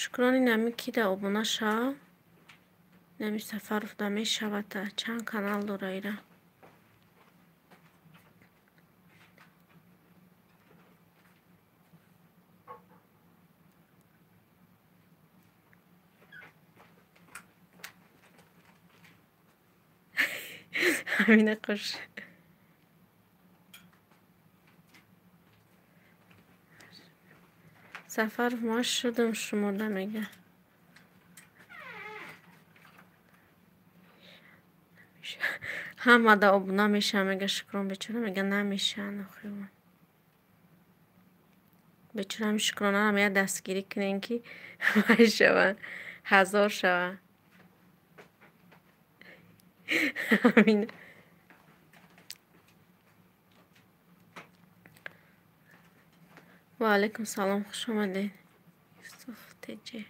Шукрони нами ки да обуна шав, нами Сафаров да мешавад, чанд канал дора ира. Амина хуш. Сафаров ман шудам шумода мега. Ҳама да обуна мешаванд, мега Шукрон бечора, мега намешаванд охир. Бечора ҳами Шукронарам як дастгирӣ кунем ки вай шаванд, 1000 шаванд. Амина. Ва алайкум салом, хуш омадед. Юсуф теҷе.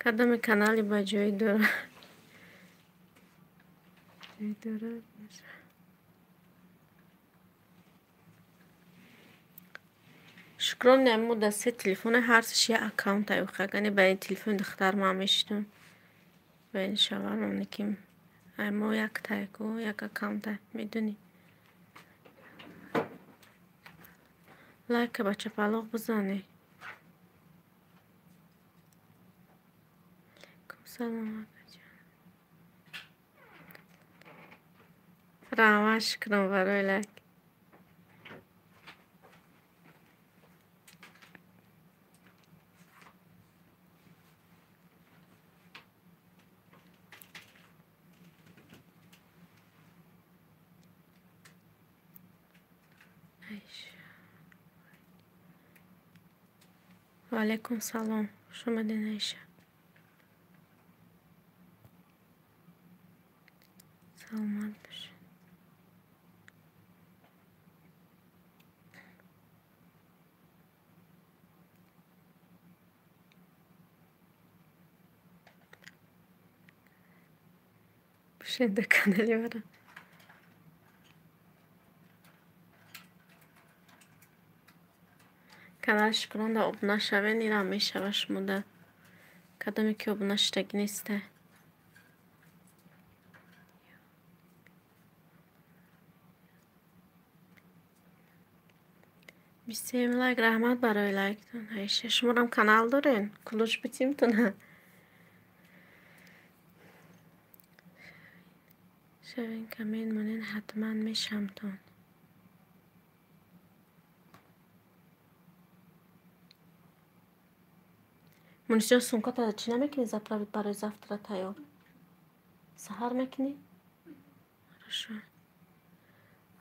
Кадоме канали ба ҷой дорад? Ҷой дорад? Шукрон мо дар се телефоне ҳар сеш як аккаунт ай ба ин телефони духтар ман мешидам. Ба ин шавҳарам ки ай мо яктай ку як аккаунтай медонӣ. Лайка ба чапалоқ бизанед. Алайкум салом акаҷон. Раҳмат Шукрон барои лайк. Ва алайкум салом. Хуш омадед, Аиша. Саломат бошед. Бошед дар канали мара. Канали Шукрон да обуна шавед, ира мешава шумо да кадоме ки обуна шудагӣ неста. Бисем лайк, раҳмат барои лайктон. Аиша, шуморам канал дорен? Кулуч битимтона. Шавен коммент монен ҳатман мешамтон. Мунисҷон, сумката чӣ намекунӣ заправить барои завтра тайёр? Саҳар мекунӣ? Хорошо.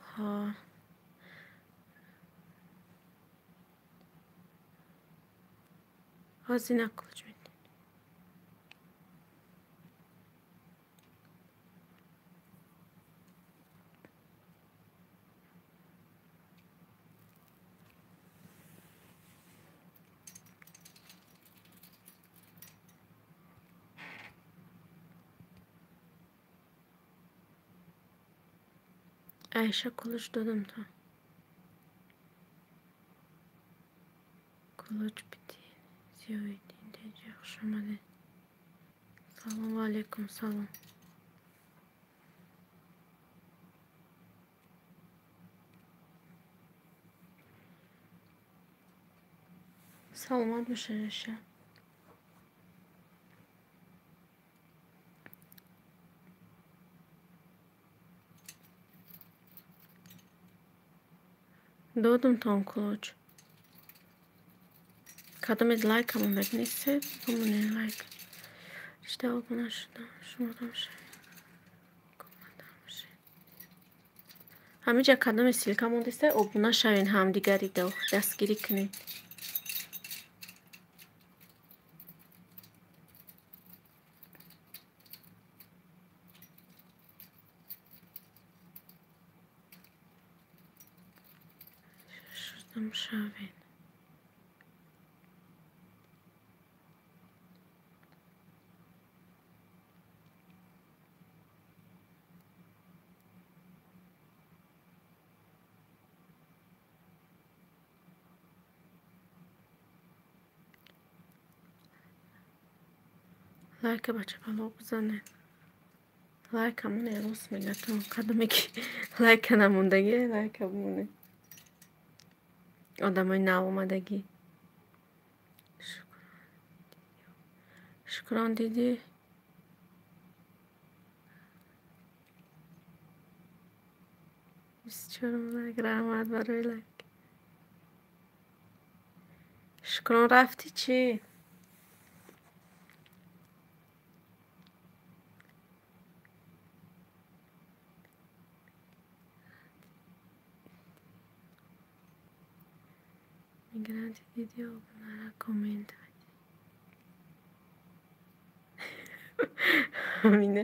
Ҳо. Ҳозир на кулуч медиҳем. Аиша кулуч додам то. Кулуч бидин. Зиёиддин деҷа хуш омадед. Салом ва алайкум салом. Саломат бошед, Аиша. Додамтон кулуч. Кадомед лайка мондаг нестед? Бимонед лайк. Шида обуна шудам. Шуморам шавед. Командам шавед. Ҳамиҷа кадоме ссылка мондеста обуна шавед ҳамдигарида дастгирӣ кунед. Шудам шавед. Лайка ба чапалоқ бизанед. Лайка монед, рост мегӯяд то кадоме ки лайка намондагӣ, лайка бимонед. Одамои навомадагӣ. Шукрон дидӣ? 24 лайк, раҳмат барои лайк. Шукрон рафтӣ чӣ? Мигранти дидӣ обунара коммент. Амина.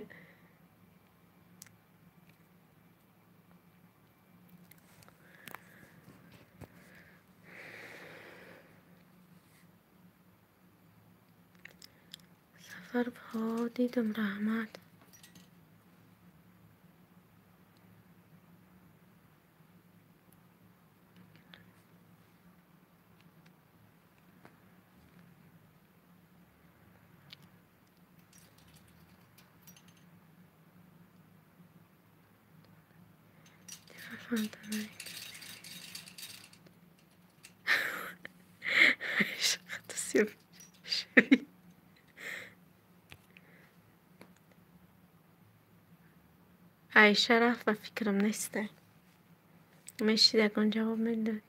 Сафар ҳо дидам, раҳмат. Айша рафт ба фикрам неста. Мешид ягон ҷавоб медод.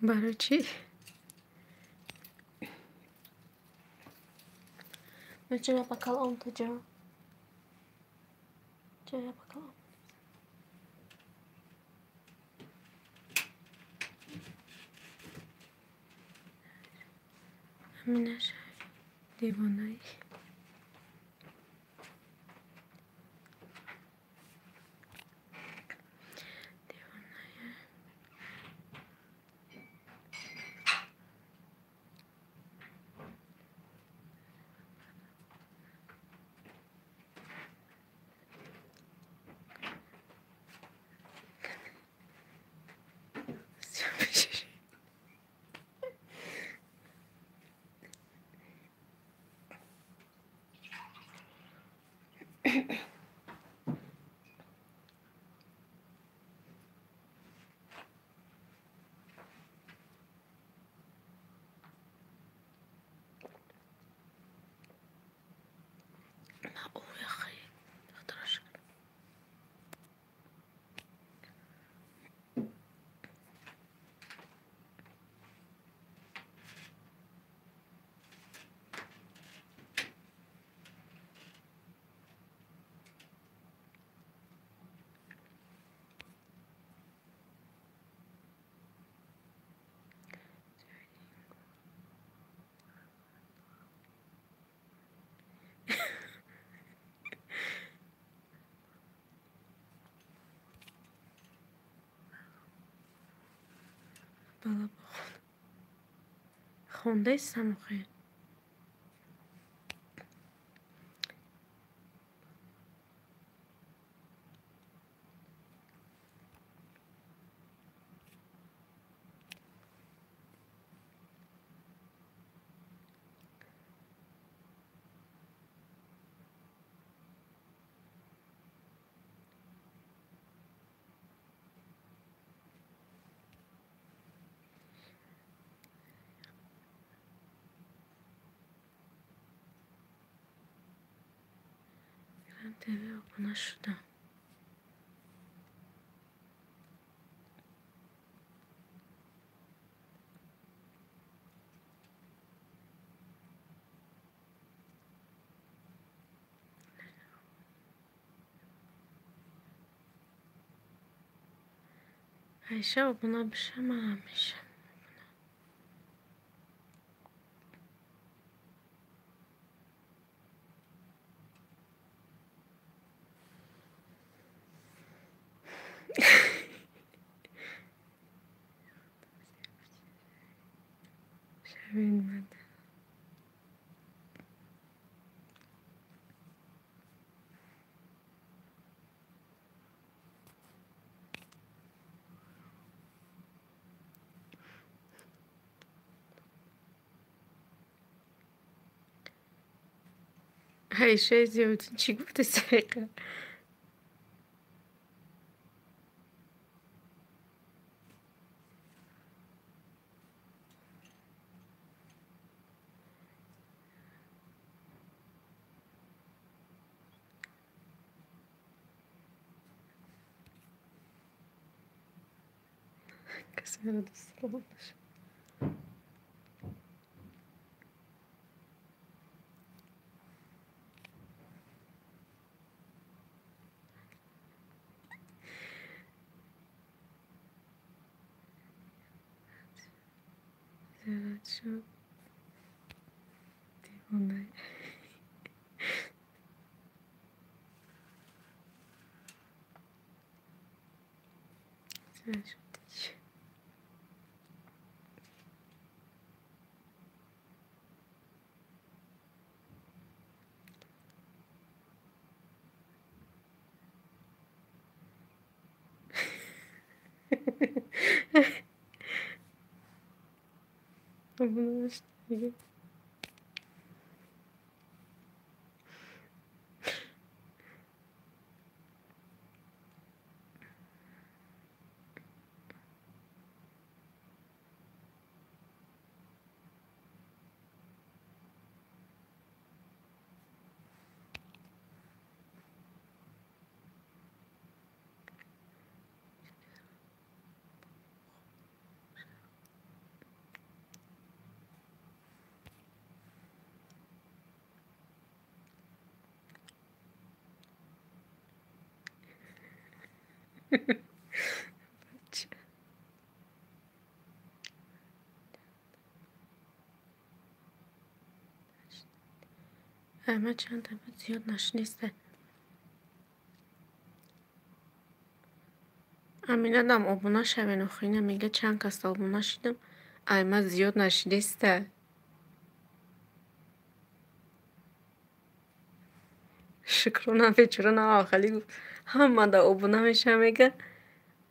Барои чӣ? Чоя ба калом таҷо. Чоя ба калом. Амина шай девонаи. Хондаистам охир. ТВ обуна шудам. Айша обуна биша, манам мешам. Айшаи Зиёддин чӣ гуфти сайқа? Касмера дӯст нашуд. Шуд девона. Ама чанд дафъа зиёд нашниста. Аминадам обуна шавен охирина мега чанд кас обуна шидам. Айма зиёд нашниста. Шукрона бечора навахали гуфт. Ҳама да обуна мешавам мега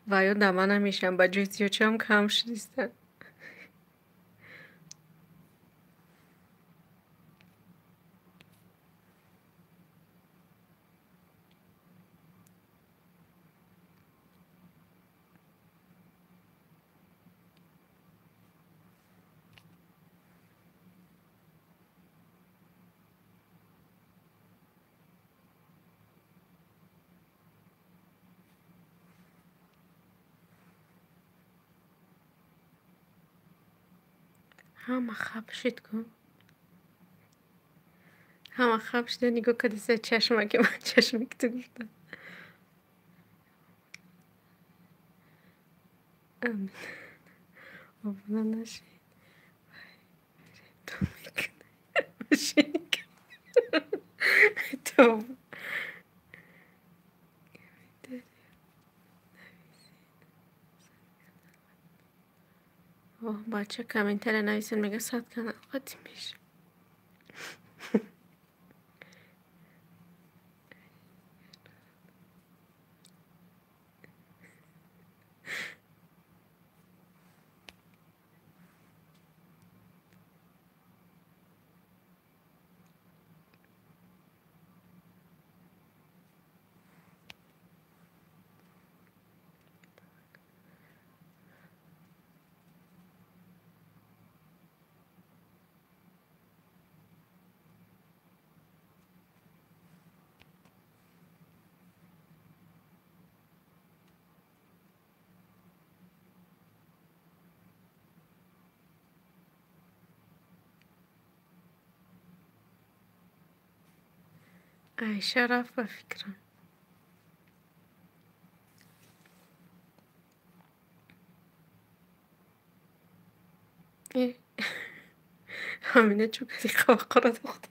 ва ё да ман намешавам. Ба ҷои зиёд шавам кам шудиста. Ҳама хаб шид ку. Ҳама хаб шида нигоҳ кардиса чашмаки ман чашмаки ту гуфтам. Амин. Обуна нашид. Ту мекунӣ. Машинка. То. Оҳ, бача комментария нависен мега сад канал қатӣ меша. Айша рафт ба фикрам. Амина чӯ кади қаваққора дохта.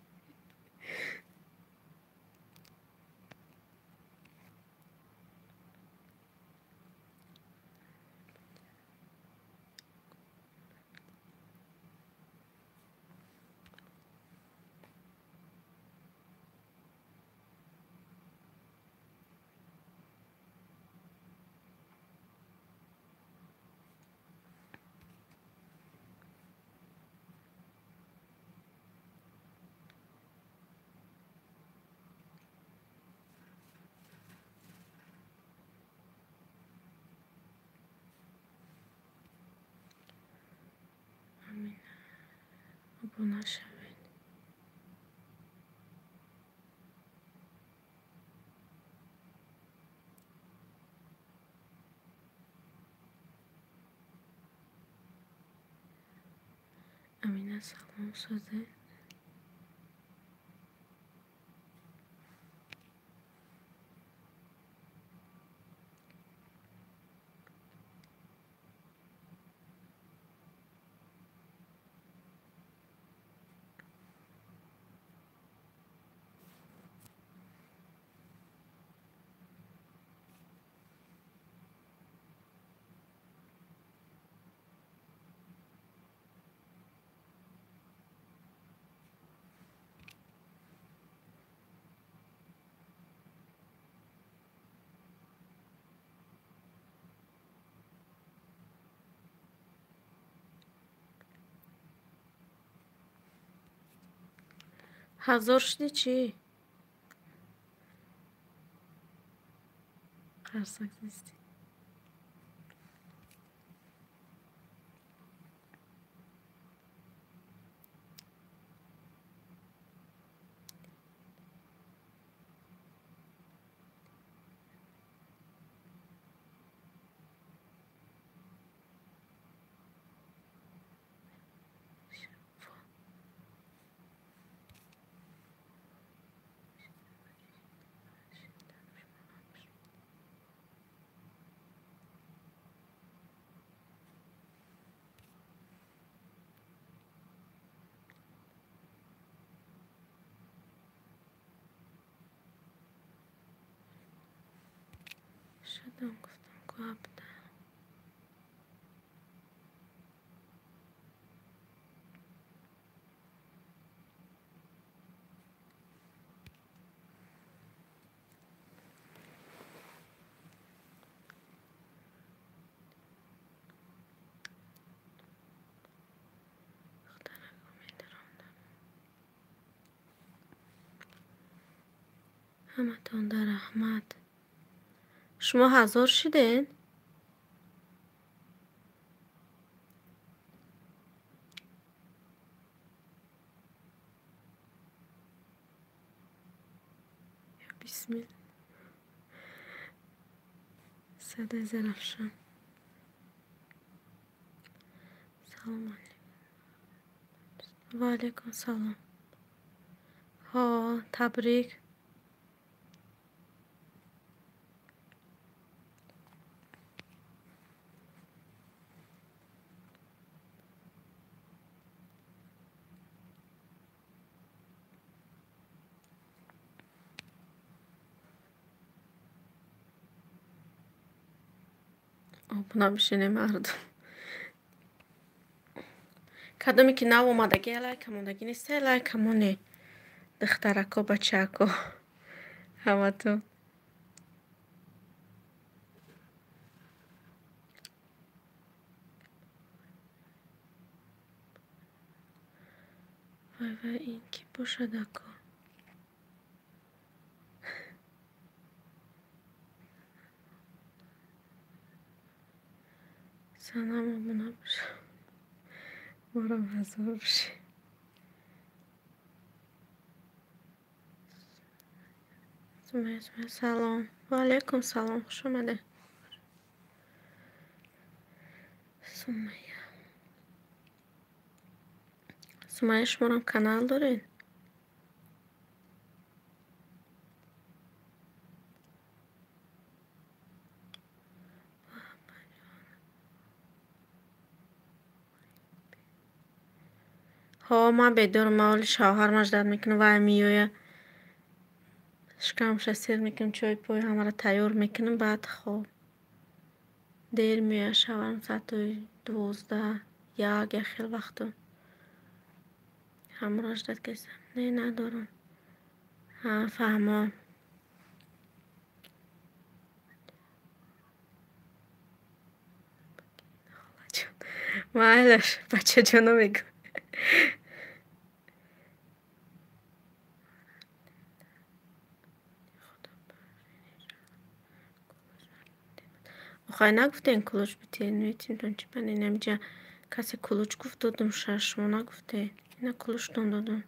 Обуна шавед. Амина салом созед. Ҳазор шуди чӣ? Қарсак зисти. Шудам гуфтам ку ҳабда. Ҳаматон дар раҳмат. Шумо ҳазор шудед? Бисмилла. Садои Зарафшон. Салом алейкум. Ва алейкум салом. Ҳо, табрик. Обуна бишинем мардум. Кадоме ки нав омадагӣ, лайка мондагӣ нест, лайка моне. Духтарако, бачако, ҳаматон. Вай вай, ин ки бошад ако? Санам обуна бошам. Морам ҳазор бошед. Сумая, Сумая, салом. Ва алейкум салом, хуш омадед. Сумая. Сумая, шуморам канал доред? Ҳо, ман бедорам, ман оли шавҳар маждат мекунам, вай меояд. Шикамша сер мекунам, чой пой ҳамаро тайёр мекунам, баъд хоб. Дер меояд шавҳарам соати 12, 1, як хел вақту. Ҳамаро ждат кардам. Не, надорам. Ҳа, фаҳмом. Майлаш, бачаҷоно мегӯ. Охай нагуфтен кулуч битен, метимтон чӣ бан инамҷа касе кулуч гуфт додум шаш, шумо нагуфтед. Ина кулучтон додум.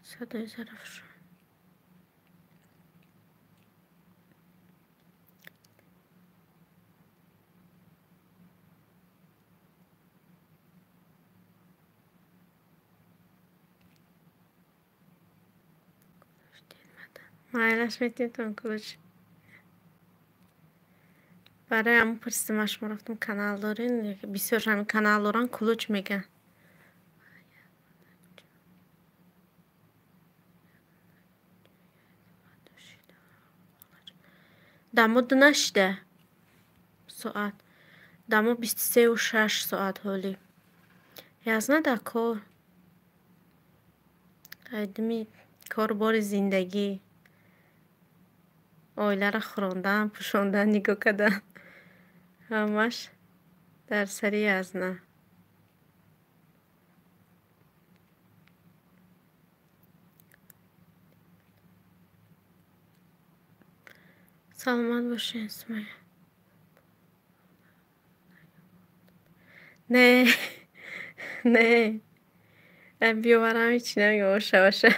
Садои Зарафшон. Майлаш метимтон кулуч. Барои ҳамон пурсидим, шумо рафтум канал дорен, бисёр ҳамин канал доран кулуч мегӯянд. Дамо ду нашида соат. Дамо 23:06 соат ҳоли. Язна дар кор. Айдими корбори зиндагӣ. Оиларо хӯрондан, пӯшондан, нигоҳ кардан. Ҳамаш дар сари Язна. Саломат бошед, Сумайя. Не, не. Биёварам ҳечи намегӯям, оша оша.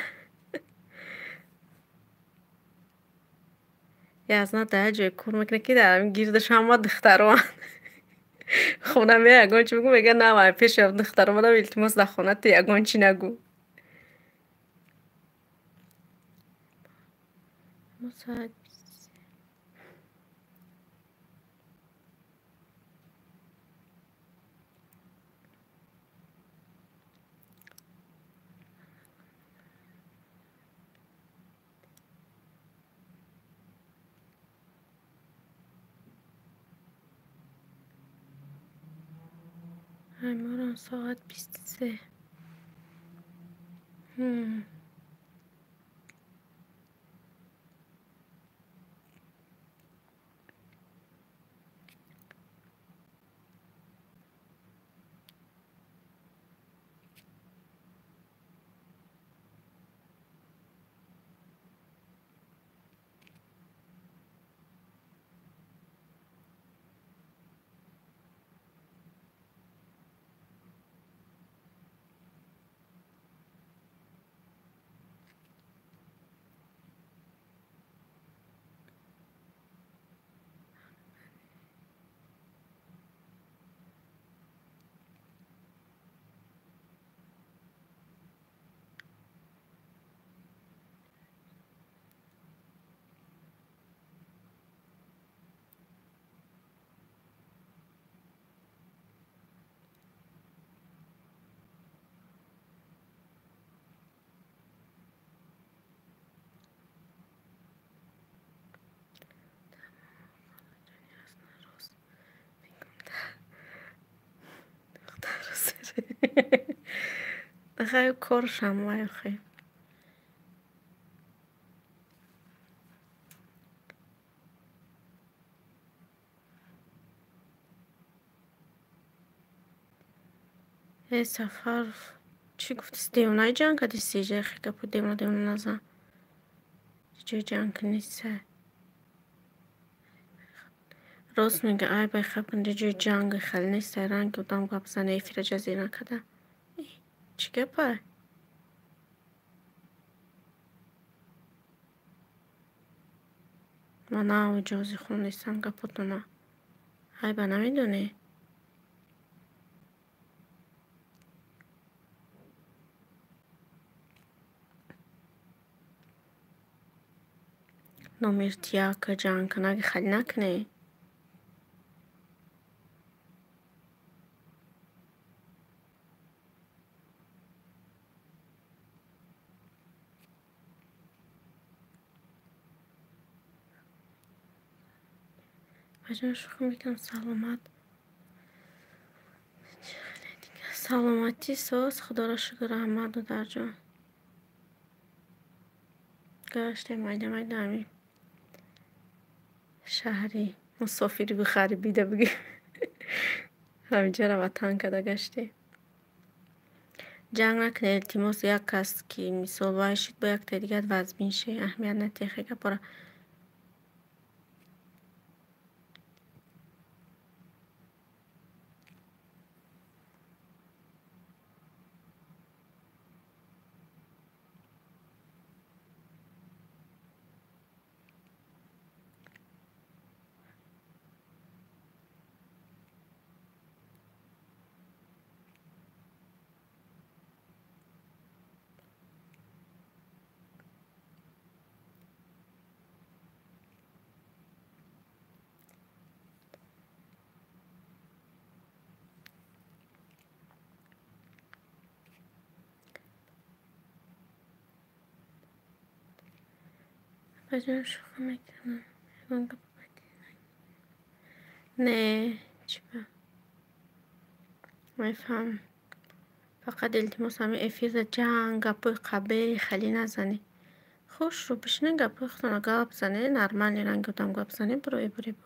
Язна дар ҷое кор мекунад, ки дар ҳамин гирдаш ҳама духтароанд. Хона меояд, ягон чи бигӯ, мегӯяд на, ман пеши духтаро омадам, илтимос, дар хона ту ягон чи нагӯ. Соат 23. Соат 23. Хай коршам вай хай. Э Сафаров, чӣ гуфти? Девонаи ҷанг кардӣ сиҷа хе гапо девона девона назан. Ҷои ҷанг нест. Рост мега, ай бай хаб кун, ҷои ҷанг хеле нест, ранги одам гап зане, эфира ҷазира накарда. Чӣ гапа? Ман на иҷози хун нестам гапотона. Ай ба намедонӣ? Номер тияка ҷанг кунаги хеле накунӣ. Баҷон, шӯхӣ мекунам, саломат. Саломатӣ соз, худоро шукр, раҳмат, додарҷон. Гаштем майда майда ҳамин шаҳри мусофири ғарибида бигӯем. Ҳаминҷаро ватан карда гаштем. Ҷанг накунед, илтимос, як кас ки мисол вай шид, бо яктаи дигар вазмин шед, аҳамият надиҳед хе гапора. Баҷон, шӯхӣ мекунам. Ягон гап не, чӣ ба? Мефаҳмам. Фақат илтимос, ҳамин эфирда ҷанг, гапҳои қабеҳ хеле назанед. Хушрӯ бишинед, гапҳои худтонро гап занед, нормалӣ ранги одам гап занед, бирои буребо.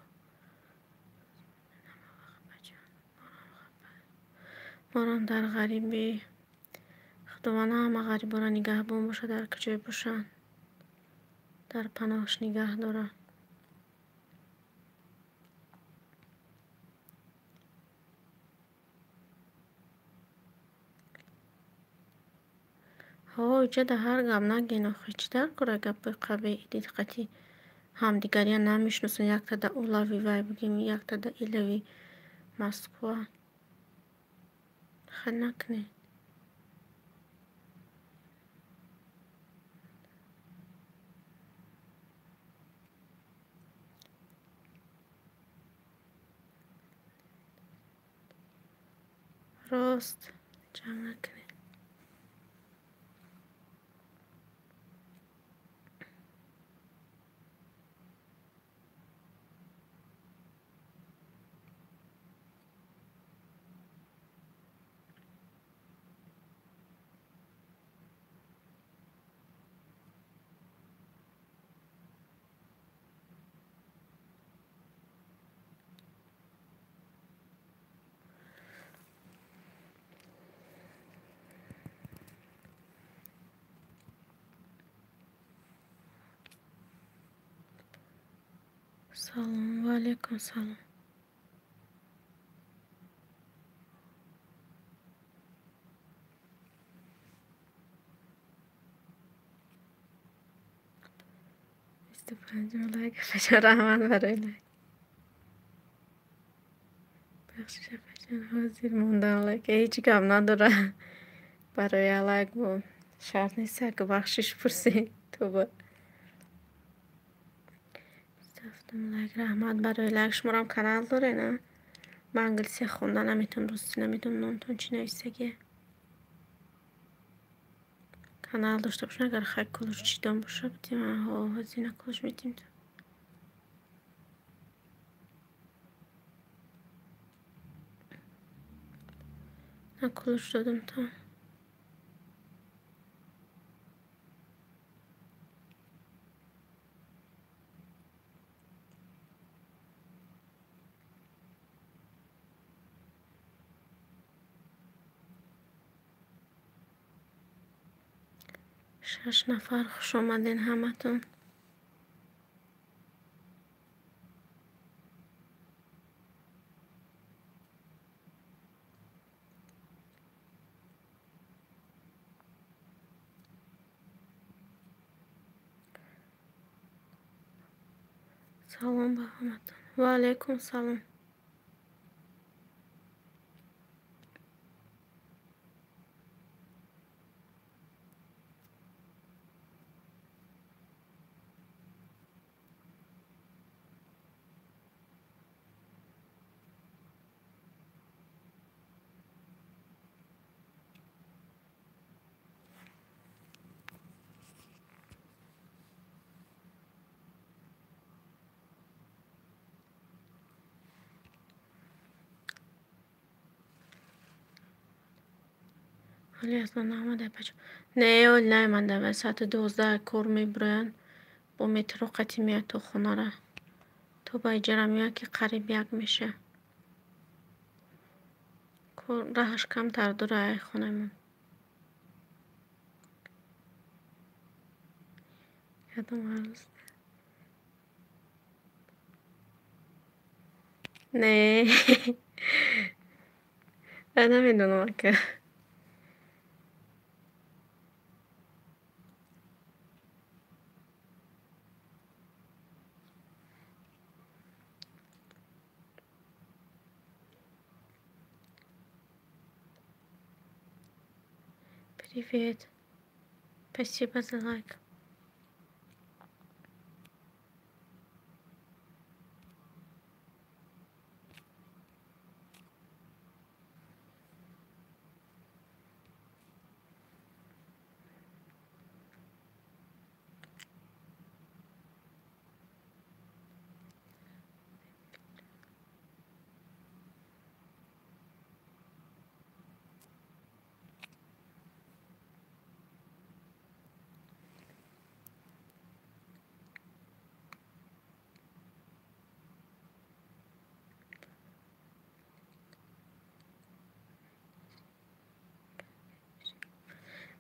Морам дар ғарибӣ. Худованд ҳама ғарибонро нигаҳбон бошад, дар куҷое бошанд. Дар паноҳаш нигаҳ дорад. Ҳо, иҷа ҳар гап нагин охи, чӣ дар кора гапҳои қабеҳ диққати ҳамдигария намешиносанд. Якта да улави вай бигем, якта да илави Москва. Хел накунед. Рост ҷанг накунед. Салом, ва алейкум салом. 25 лайк. Раҳмат барои лайк. Бахшиш апаҷон, ҳозир мондам лайк. Ҳеҷ гап надора. Барои лайк бо шарт нест, ки бахшиш пурсӣ. Тоба. Лайк, раҳмат барои лайк. Шуморам канал доред, а? Ман англисия хонда наметавонам, русӣ наметавонам, номтон чӣ нависагия? Канал дошта бошем, агар хай ключ чидон боша, бидим. Ҳо, ҳозир ключ медим. На ключ додам то. Шаш нафар, хуш омаден ҳаматон. Салом ба ҳаматон. Ва алейкум салом. Ҳоли аз ман наомада, апаҷон. Не, ҳоли наомада. Соати 12 кор мебироянд. Бо метро қатӣ меояд то хонара. То ба иҷара меояд, ки қариб як меша. Раҳаш камтар дура ай хонаамон. Кадом арӯз? Не. Намедонам ака. Привет. Спасибо за лайк.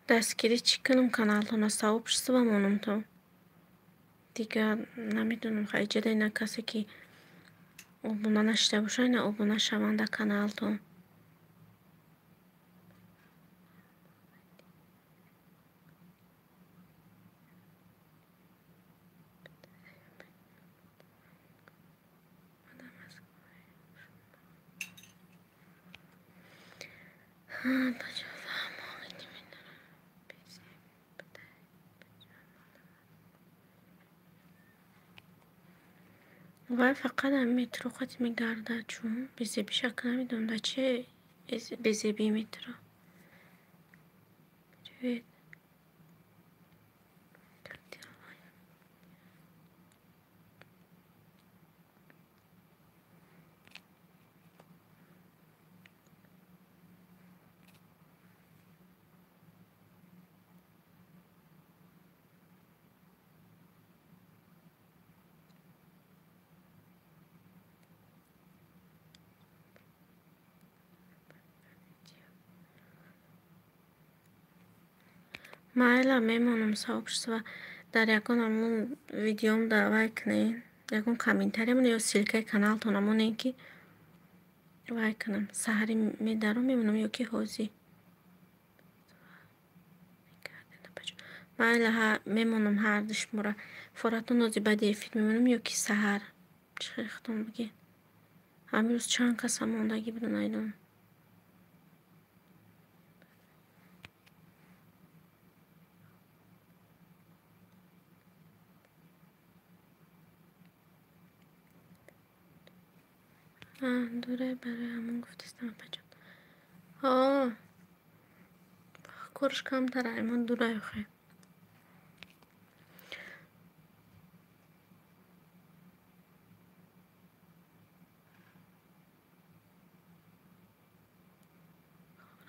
Дастгирӣ чӣ кунам каналтона? Сообщество монам то. Дигар намедонам, иҷода ина касе ки обуна нашида бошад, ина обуна шаванд дар каналтон. Вай фақат ҳамин метро қати мегардад, чун безебиша намедонам дар чи безебии метро. Привет. Как дела? Майла мемонам сообщество дар ягон ҳамун видеом вай кунед, ягон комментария монед ё ссылкаи каналтона монед, ки вай кунам. Саҳари медаром мемонам ё ки ҳозир. Майла мемонам ҳарду шумора. Форатон ҳозир баъди эфир мемонам ё ки саҳар. Чӣ хел худтон бигед. Ҳамин рӯз чанд каса мондагӣ буду найдонам. Дурай барои ҳамон гуфтистам апаҷон. Ҳо, корш камтар ай мо дурай охе.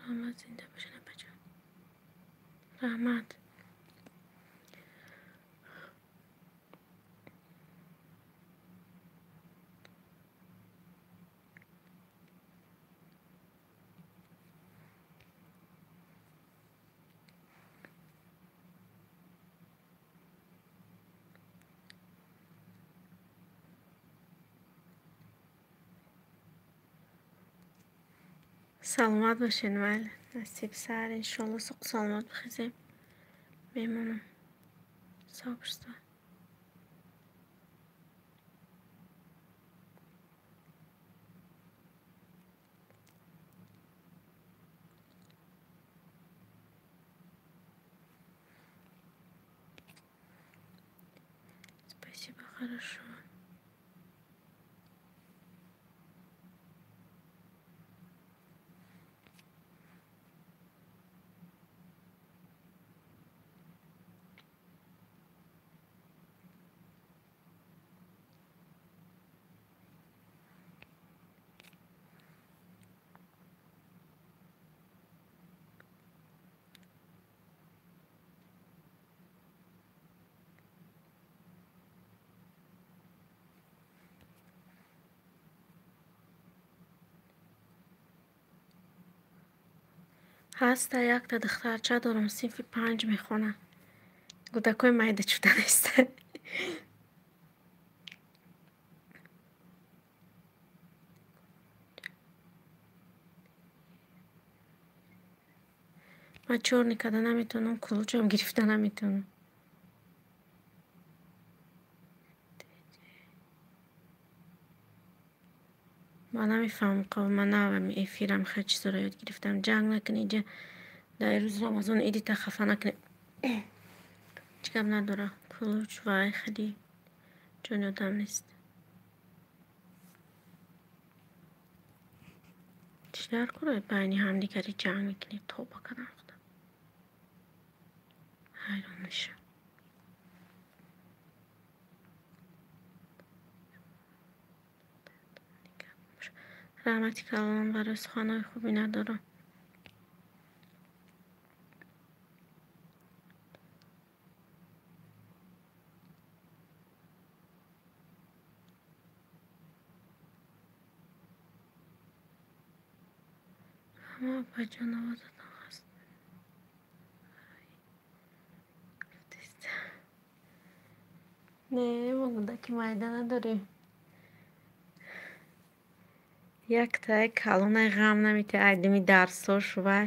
Раҳмат, зинда бошед апаҷон. Раҳмат. Саломат бошед, майли. Насиб саҳар иншоалло суқ саломат бихезем. Мемонам. Сообщество. Спасибо, хорошо. Ҳаста якта духтарча дорам, синфи 5 мехонад. Кӯдакҳои майда чуда нестанд. Ман чорни карда наметавонам, кулучам гирифта наметавонам. Ман намефаҳмам, ман навам эфирам хеле чизоро ёд гирифтам. Ҷанг накунӣ инҷа дар рӯзи Рамазон идита хафа накунӣ. Ҳеҷ гап надора. Кулуч вай хеле ҷони одам нест. Чӣ дар кора байни ҳамдигари ҷанг мекунӣ? Тоба кардам худо. Ҳайрон мешавам. Раҳмати калон барои суханҳои хубӣ надорам. Ҳама апаҷон овозатон хаст. Не, мо кӯдаки майда надорем. Яктаи калонай ғам наметиҳад, ай дими дарсош вай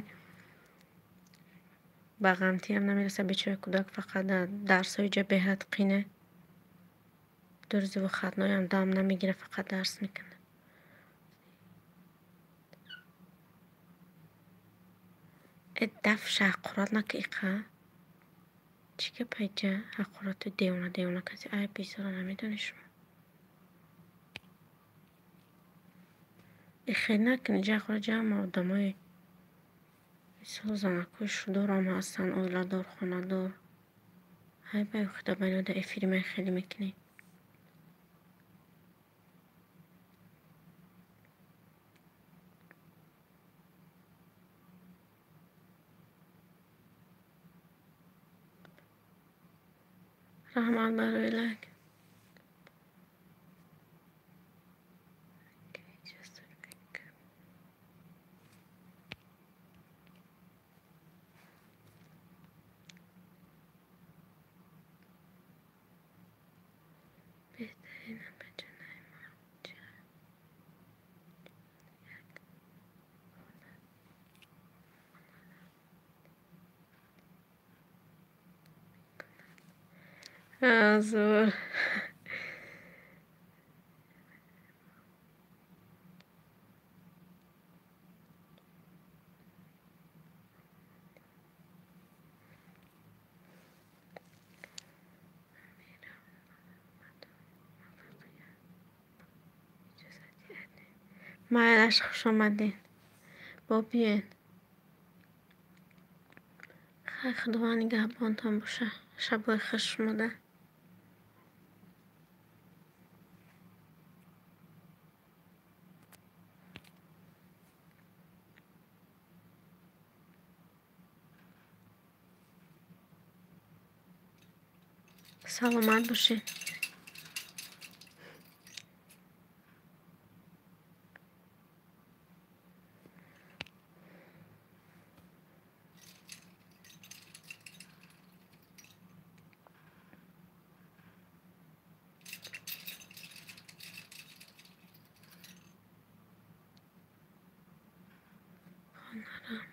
ба ғамтиам намерасад. Бечора кӯдак фақат дарсҳои ҷа беҳад қине. Ду рӯзи выходноям дам намегирад, фақат дарс мекунад. Э дафша ҳақорат нака иқа. Чӣ гап айҷа? Ҳақорати девона девона каси ай бизора намедонӣ шумо. Ихел накунӣ ҷа ҳақорат ҷамъ одамои мисол занакҳои шудорам ҳастанд, оиладор, хонадор. Ҳай бай худо байно дар эфири ман хеле мекунӣ. Раҳмат барои лайк. Зур. Майлаш, хуш омадед. Бо биёед. Хай, Худованд нигаҳбонтон боша. Шабҳои хуш шумода. Саломат бошед. Хонарам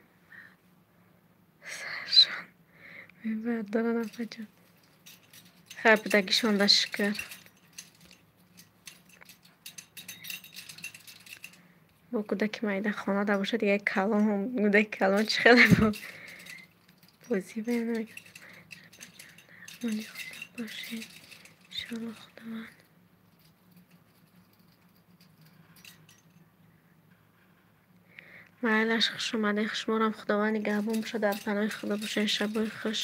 саршон мебардорад апаҷон. Хай будагишонда шукр. Бо кӯдаки майда хонада бошад, дига калон, кӯдаки калон чӣ хеле бо бозӣ баён намекунад. Амони Худо бошед. Иншоалло Худованд. Майлаш, хуш омадед. Шуморам Худованд нигаҳбон бошад, дар паноҳи Худо бошед. Шабҳои хуш.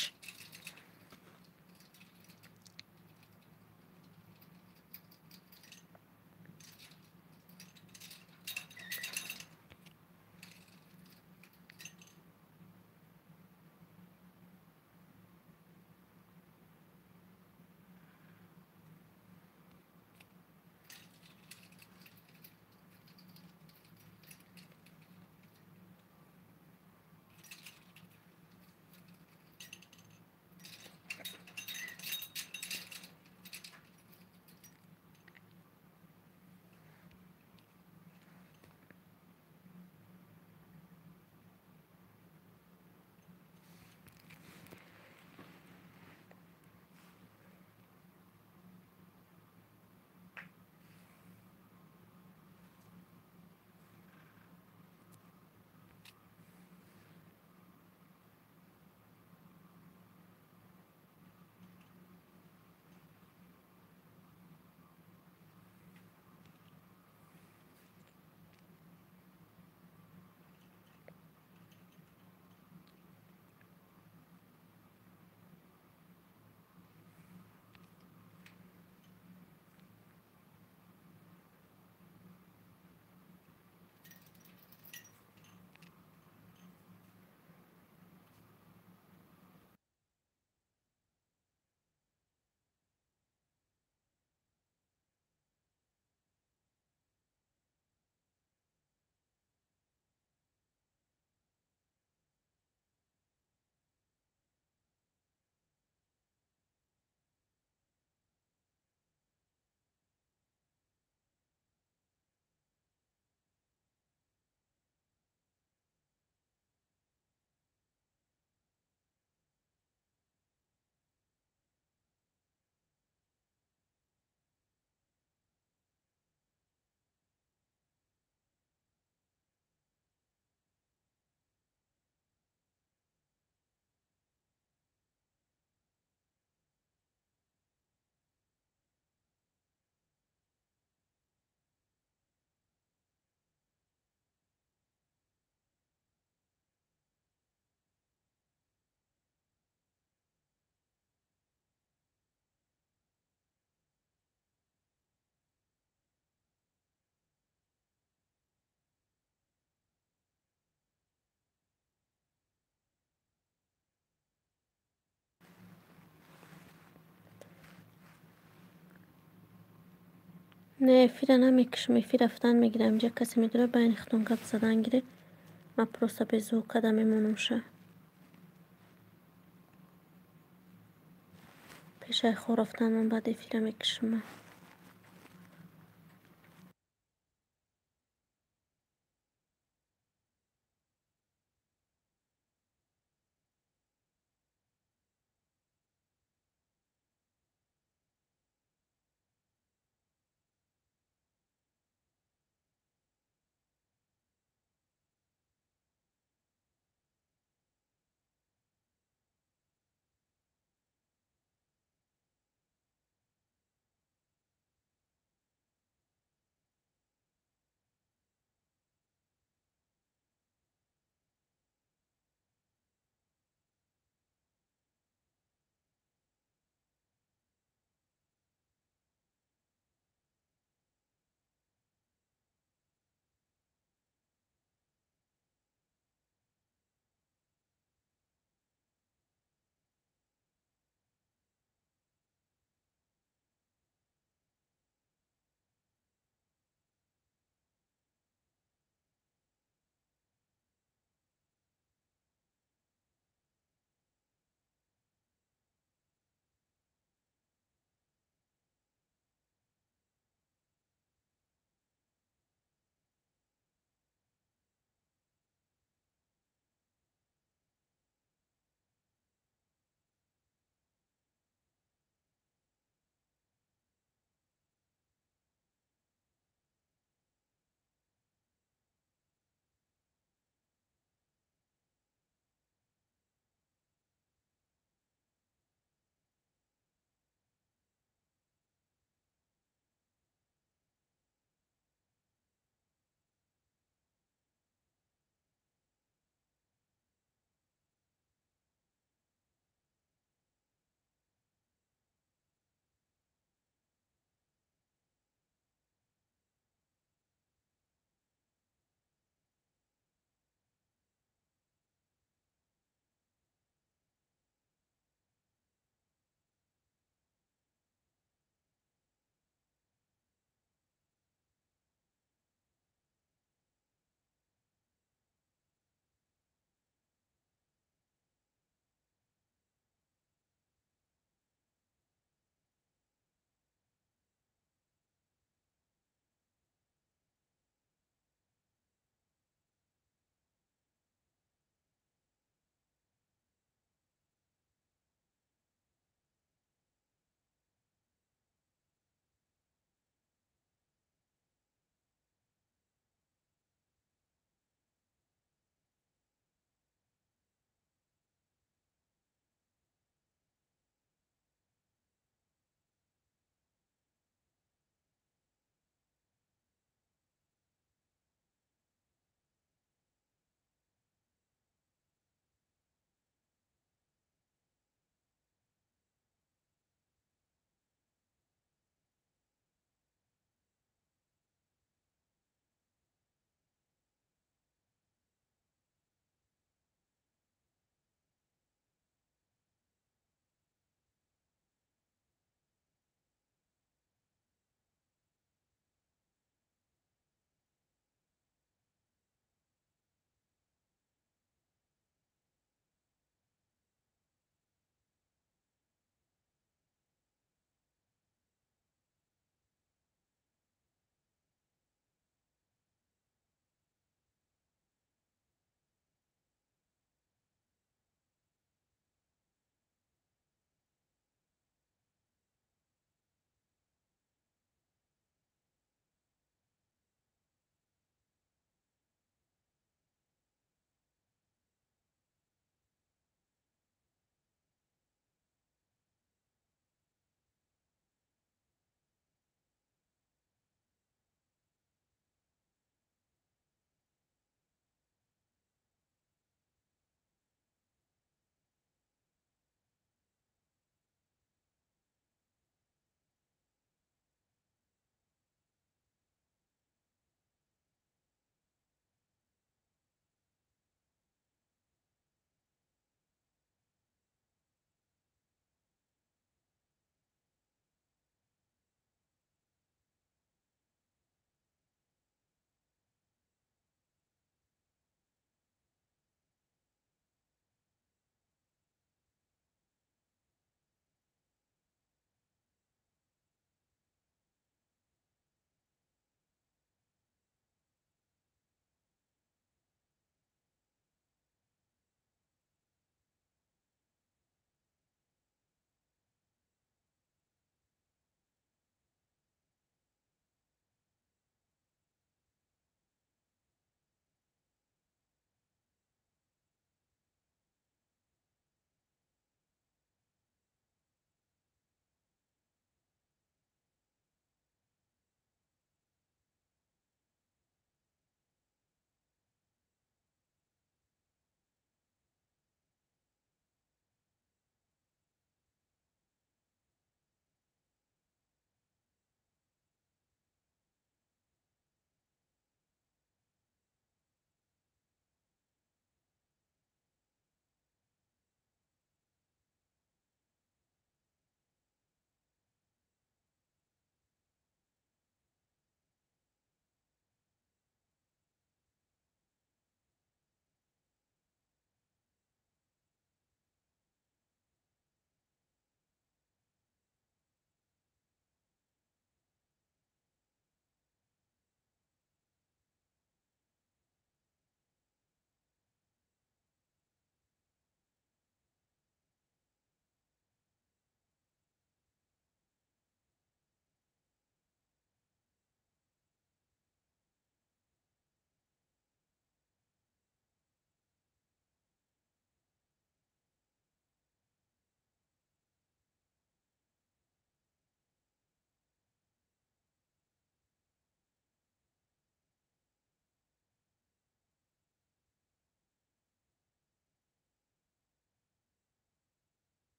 Не, эфира намекушам, эфир рафтан мегирам. Инҷа касе медорад, байни худтон гап задан гиред. Ман просто беззвук карда мемонамша. Пешаи хоб рафтан ман баъд эфира мекушам ман.